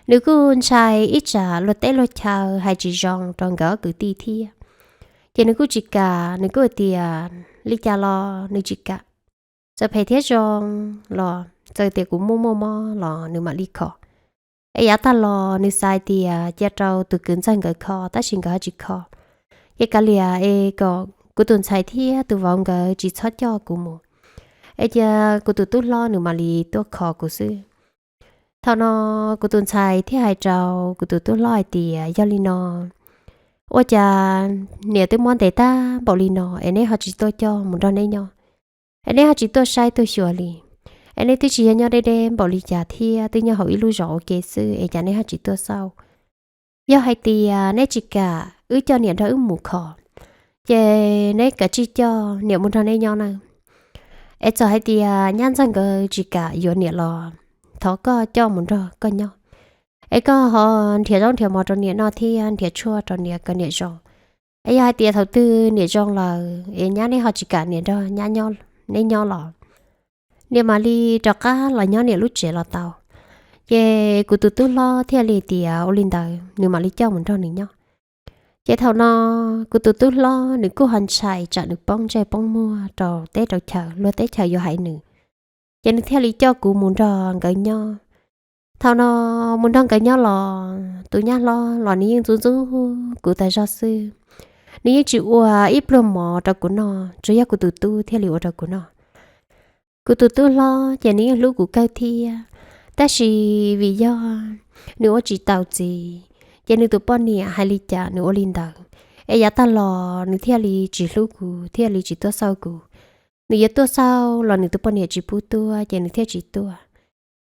Nws kuj ntshai ib tsam luag teb luag chaw hais tsis zoo rau nkawd ob kwv tij thiab, ces nws kuj tsis kam, nws kuj tias li cas los nws tsis kam. Txawm phem thiab zoo los txawm tias kuv muaj muaj mob los nws mam li kho. Es yav tag los nws xav tias cia rau tus kwv ntxawg nkawd kho, tab sis nkawd ho tsis kho. Ces kav liam es kom kuv tus ntxhais thiab tus vauv nkawd tsis txhob coj kuv mus, es cia kuv tus tub hlob nws mam li tuaj kho kuv xwb. Thaum no kuv tus ntxhais thiaj hais rau kuv tus tub hlob hais tias yog li no, ua cas niam twb mob ntev tag npaum li no es neb ho tsis tuaj coj mus nrog neb nyob, es neb ho tsis tuaj saib tuaj xyuas li, es neb twb tsis yog nyob deb deb npaum li cas thiab, twb nyob hauv ib lub zos ua ke xwb es cas neb ho tsis tuaj xauj. Yog hais tias neb tsis kam wb coj niam nrog wb mus kho, ces neb kav tsij coj niam mus nrog neb nyob na. Es txawm hais tias nyab ntxawg nkawd tsis kam yuav niam los thov koj coj mus nrog koj nyob, es koj ho nrhiav zaub nrhiav mov rau niam noj thiab nrhiav tshuaj rau niam kom niam zoo. Es yog hais tias thaum twg niam zoo lawm es nyab neb ho tsis kam niam nrog nyab nyob, neb nyob los niam mam li rov qab los nyob niam lub tsev los tau. Ces kuv tus tub hlob thiaj li tias ua li ntawd nws mam li coj mus nrog nws nyob. Ces thaum no kuv tus tub hlob nws kuj ho ntshai tsam nws poob ntsej poob muag rau teb rau chaw, luag teb chaws yuav hais nws, ces nws thiaj li coj kuv mus nrog nkawd nyob. Thaum no mus nrog nkawd nyob los tus nyab hlob los nws yeej ntxub ntxub kuv tas zog xwb. Nws yeej tsis ua ib pluag mov rau kuv noj, tsuas yog kuv tus tub thiaj li ua rau kuv noj. Kuv tus tub hlob ces nws yeej hlub kuv kawg thiab, tab sis vim yog nws ua tsis tau txiv, ces nws tus poj niam hais li cas nws ua li ntawd. Es yav tag los nws thiaj li tsis hlub kuv, thiaj li tsis tuaj xauj kuv. Nws yuav tuaj xauj los nws tus poj niam tsis pub tuaj ces nws thiaj tsis tuaj.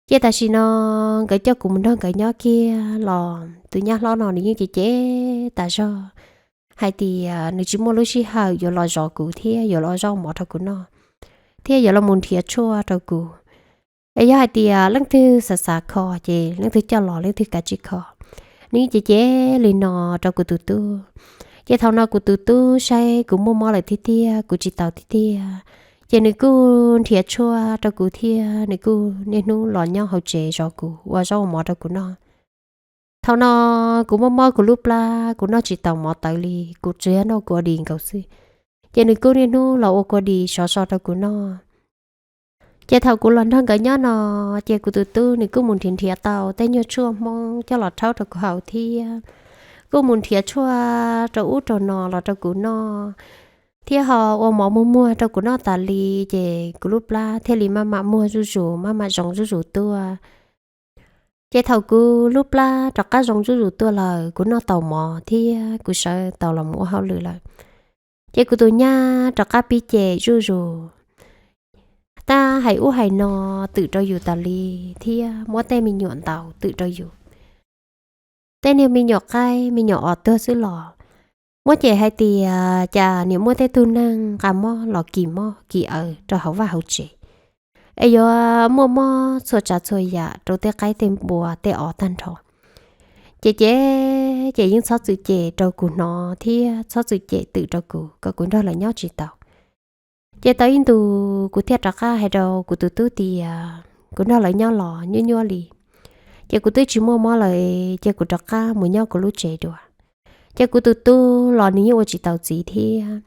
Ces tam sim no nkawd coj kuv mus nrog nkawd nyob kiag los tus nyab hlob no nws yeej cem cem tas zog hais tias nws tsis muaj lub sij hawm yuav los zov kuv thiab yuav los ua zaub mov rau kuv noj, thiab yuav los mus nrhiav tshuaj rau kuv. Es yog hais tias leej twg xav xav kho ces leej twg coj los, leej twg kav tsij kho. Nws yeej cem cem li no rau kuv tus tub. Ces thaum no kuv tus tub saib kuv muaj mob lawm tiag tiag, kuv tsis taus tiag tiag, ces nws kuj nrhiav tshuaj rau kuv thiab nws kuj niaj hnub los nyob hauv tsev zov kuv, ua zaub ua mov rau kuv noj. Thaum no kuv muaj mob kuv lub plab, kuv noj tsis taus mov tawv li, kuv tsuas yog noj kua dis nkaus xwb. Ces nws kuj niaj hnub los ua kua dis sov so rau kuv noj. Ces thaum kuv los nrog nkawd nyob no, ces kuv tus tub nws kuj mus nrhiav nrhiav tau tej nyuag tshuaj Hmoob coj los rhaub rau kuv haus thiab kuj mus nrhiav tshuaj rau ub rau no los rau kuv noj, thiab ho ua mov muag muag rau kuv noj tas li, ces kuv lub plab thiaj li maj mam muag zuj zus, maj mam zoo zuj zus tuaj. Ces thaum kuv lub plab rov qab zoo zuj zus tuaj lawm, kuv noj tau mov thiab kuv sawv tau los mus ua hauj lwm lawm, ces kuv tus nyab rov qab pib cem zuj zus, tab hais ub hais no twm rau yus tas li, thiab muab tej me nyuam ntaus twm rau yus. Tej niag me nyuam qaib me nyuam os tuag xwb los muab cem hais tias cas niam muaj tej tug neeg nqa mob los kis mob kis aws rau hauv vaj hauv tsev, es yuav muaj mob txhua tsav txhua yam rau tej qaib tej npua tej os tag nrho. Ces ces ces yeej txhob txwm cem rau kuv hnov thiab txhob txwm cem twm rau kuv kom kuv nrog lawv nyob tsis tau. Ces tau ib ntus kuv thiaj rov qab hais rau kuv tus tub tias kuv nrog lawv nyob los nyuaj nyuaj li, ces kuv twb tsis muaj mob lawm, ces kuv rov qab mus nyob kuv lub tsev dua. Ces kuv tus tub los nws yeej ua tsis tau txiv thiab.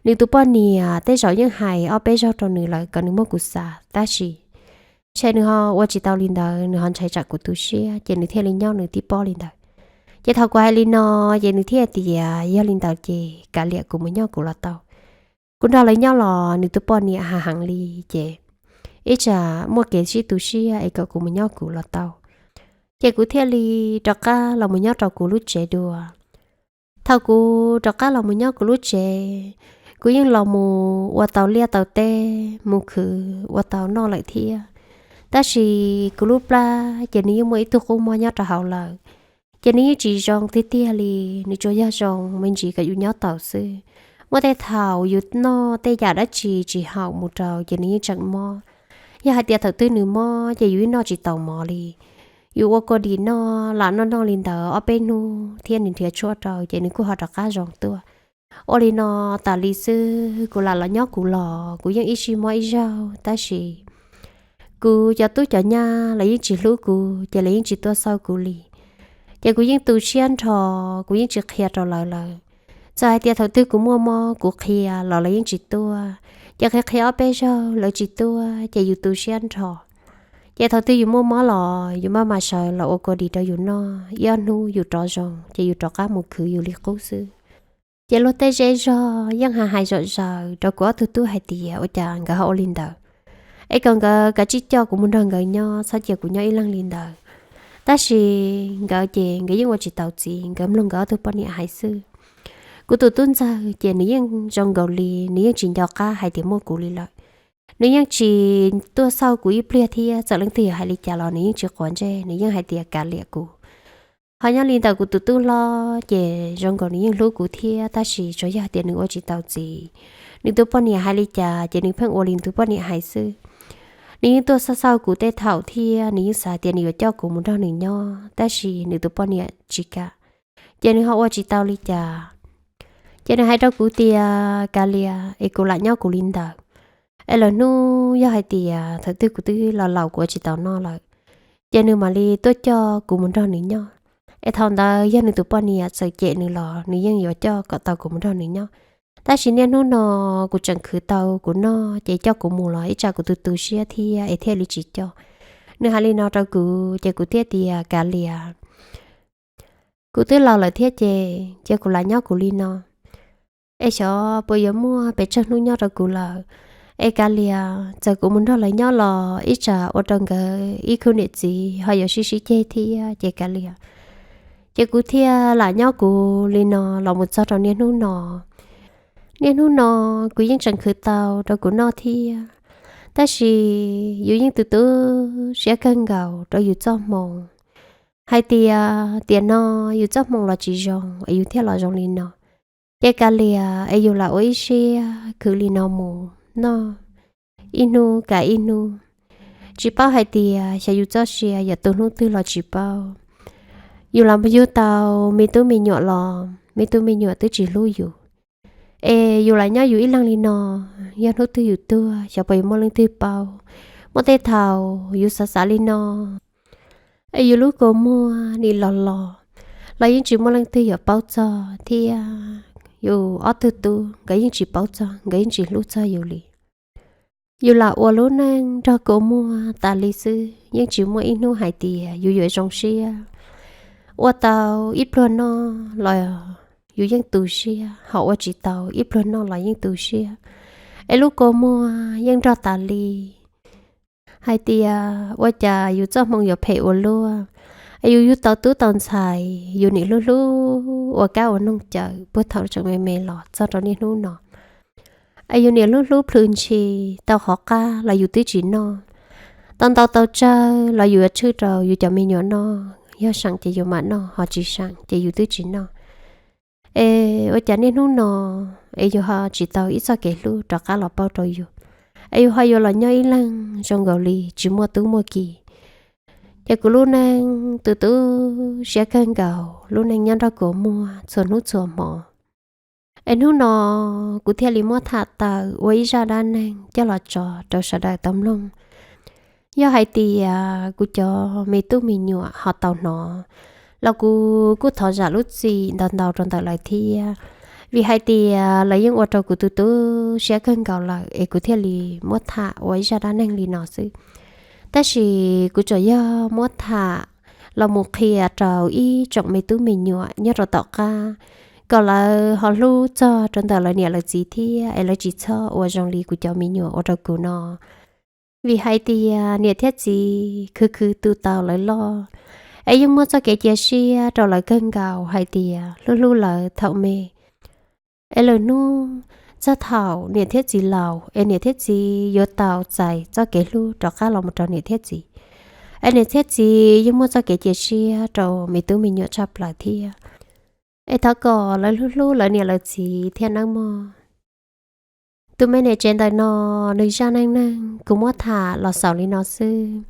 Nws tus poj niam tej zaum yeej hais ob peb zaug rau nws lawm kom nws muab kuv xa, tab sis ntshe nws ho ua tsis tau li ntawd, nws ho ntshai tsam kuv tu siab, ces nws thiaj li nyob nws tib pob li ntawd. Ces thaum kuv hais li no, ces nws thiaj tias yog li ntawd ces kav liam, kuv mus nyob kuv los tau. Kuv nrog lawv nyob los nws tus poj niam hav heev li, ces ib tsam muaj kev sib tu siab es kom kuv mus nyob kuv los tau. Ces kuv thiaj li rov qab los mus nyob rau kuv lub tsev dua. Thaum kuv rov qab los mus nyob kuv lub tsev, kuv yeej los mus ua tau liaj tau teb, mus khwv ua tau noj lawm thiab. Tab sis kuv lub plab ces nws yeej muaj ib tug qub mob nyob rau hauv lawm. Ces nws yeej tsis zoo tiag tiag li, nws tsuas yog zoo me ntsis kom yus nyob tau xwb. Muaj tej thaum yus noj tej yam dab tsi tsis haum mus rau ces nws yeej tseem mob. Yog hais tias thaum twg nws mob ces yus yeej noj tsis taus mov li. Yus ua kua dis noj lam noj noj li ntawd ob peb hnub thiab nws nrhiav tshuaj rau ces nws kuj ho rov qab zoo tuaj. Ua li no tas li xwb, kuv lam los nyob kuv los kuv yeej ib sij mob ib zaug, tab sis kuv cov tub cov nyab los yeej tsis hlub kuv ces lawv yeej tsis tuaj xauj kuv li. Ces kuv yeej tu siab nrho, kuv yeej tsis qhia rau lawv lawm. Txawm hais tias thaum twg kuv muaj mob kuv qhia los lawv yeej tsis tuaj, ces qhia qhia ob peb zaug lawv tsis tuaj ces yus tu siab nrho. Ces thaum twg yus muaj mob los yus maj mam sawv los ua kua dis rau yus noj, ib ob hnub yus rov zoo ces yus rov qab mus khwv yus li qub xwb. Ces luag tej zej zog yeej hais hais zom zaws rau kuv ob tug tub hais tias ua cas nkawd ho ua li ntawd, es kom nkawd kav tsij coj kuv mus nrog nkawd nyob, txhob cia kuv nyob ib leeg li ntawd. Tab sis nkawd ces nkawd yeej ua tsis taus txiv, nkawd mloog nkawd ob tug poj niam hais xwb. Kuv tus tub ntxawg ces nws yeej zoo nkaus li nws yeej tsis nco qab hais tias muaj kuv li lawm. Nws yeej tsis tuaj xauj kuv ib pliag thiab, txawm leej twg yuav hais li cas los nws yeej tsis quav ntsej, nws yeej hais tias kav liam kuv. Ho nyob li ntawm kuv tus tub hlob ces zoo nkaus nws yeej hlub kuv thiab, tab sis tsuas yog tias nws ua tsis tau txiv. Nws tus poj niam hais li cas ces nws pheej ua li nws tus poj niam hais xwb. Nws yeej tuaj xauj xauj kuv tej thaum thiab nws yeej xav tias nws yuav coj kuv mus nrog nws nyob, tab sis nws tus poj niam tsis kam, ces nws ho ua tsis tau li cas. Ces nws hais rau kuv tias kav liam es kuv lam nyob kuv li ntawd, es lwm hnub yog hais tias thaum twg kuv twb laus laus kuv ua tsis tau noj lawm, ces nws mam li tuaj coj kuv mus nrog nws nyob. Es thaum ntawd yog nws tus poj niam txawm cem nws los nws yeej yuav coj kom tau kuv mus nrog nws nyob. Tab sis niaj hnub no kuv tseem khwv tau kuv noj, ces coj kuv mus los ib tsam kuv tu tu siab thiab es thiaj li tsis coj. Nws hais li no rau kuv ces kuv thiaj tias kav liam, kuv twb laus lawm thiab ces cia kuv lam nyob kuv li no, es xyov puas yuav muaj pes tsawg hnub nyob rau kuv lawm. Es kav liam, txawm kuv mus nrog lawv nyob los ib tsam ua rau nkawd ib khub niam txiv ho yuav sib sib ceg thiab ces kav liam, Ces kuv thiaj lam nyob kuv li no los mus txog rau niaj hnub no. Niaj hnub no kuv yeej tseem khwv tau rau kuv noj thiab, tab sis yus yeej tu tu siab kawg nkaus rau yus txoj hmoo hais tias tiam no yus txoj hmoo los tsis zoo es yus thiaj los zoo li no. Ces kav liam es yus lam ua ib siab khwv li no mus noj ib hnub kav ib hnub, tsis paub hais tias xyov yus txoj sia yuav tu hnub twg los tsis paub. Yus los yug tau me tub me nyuam los me tub me nyuam twb tsis hlub yus, es yus lam nyob yus ib leeg li no, yog hnub twg yus tuag xyov puas yuav muaj leej twg paub. Muaj tej thaum yus xav xav li no, es yus lub kua muag nim los los los yeej tsis muaj leej twg yuav paub txog thiab. Yus ob tug tub nkawd yeej tsis paub txog, nkawd yeej tsis hlub txog yus li. Yus lam ua lub neej nrog kua muag tas li xwb, yeej tsis muaj ib hnub hais tias yus yuav zoo siab. Ua tau ib pluag noj los yus yeej tu siab, ho ua tsis tau ib pluag noj los yeej tu siab. Es lub kua muag yeej nrog tas li hais tias ua cas yus txoj hmoo yuav phem ua luaj, es yus yug tau tub tau ntxhais yus nim hlub hlub ua kab ua noog cawm puag thaum tseem me me los txog rau niaj hnub no. Es yus nim hlub hlub plhws ntshis tau qhov qab los yus twb tsis noj, tau ntau tau tsawg los yus yuav tshwj rau yus cov me nyuam noj, yog seem ces yus mam noj, ho tsis seem ces yus twb tsis noj. Es ua cas niaj hnub no es yus ho tsis tau ib txoj kev hlub rov qab los pauj rau yus, es yus ho yuav los nyob ib leeg zoo nkaus li tsis muaj tub muaj ki. Ces kuv lub neej tu tu siab kawg nkaus, lub neej nyob nrog kua muag txhua hnub txhua hmo. Es hnub no kuv thiaj li muab tham tawm ua ib zaj dab neeg coj los tso rau sawv daws tau mloog. Yog hais tias kuv cov me tub me nyuam ho tau hnov los kuv kuj thov zam lub txim ntau ntau rau ntawm lawv thiab, vim hais tias lawv yeej ua rau kuv tu tu siab kawg nkaus lawm es kuv thiaj li muab tham ua ib zaj dab neeg li no xwb. Tab sis kuv tsuas yog muab tham los mus qhia rau ib tsoom me tub me nyuam nyob rau tom qab, kom lawv ho hlub txog rau ntawm lawv niam lawv txiv thiab es lawv tsis txhob ua zoo li kuv cov me nyuam ua rau kuv no. Vim hais tias niam thiab txiv khwv khwv tu tau lawv loj, es yeej muaj txoj kev cia siab rau lawv kawg nkaus hais tias hlub hlub lawv thaum me, es lwm hnub txog thaum niam thiab txiv laus es niam thiab txiv yuav tau txais txoj kev hlub rov qab los mus rau niam thiab txiv. Es niam thiab txiv yeej muaj txoj kev cia siab rau me tub me nyuam tshaj plaws thiab. Es thov kom lawv hlub hlub lawv niam lawv txiv thiab nawb mog. Tus me niam tsev ntawm no, nws zaj neej neeg kuv muab tham los xaus li no xwb.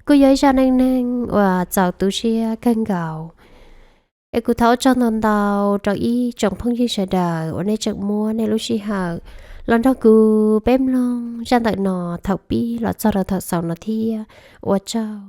Kuj yog ib zaj neej neeg uas txaus tu siab kawg nkaus. Es kuv thov ua tsaug ntau ntau rau ib tsoom phooj ywg sawv daws uas nej tseem muab nej lub sij hawm los nrog kuv peb mloog zaj ntawm no thaum pib los txog rau thaum xaus no thiab. Ua tsaug.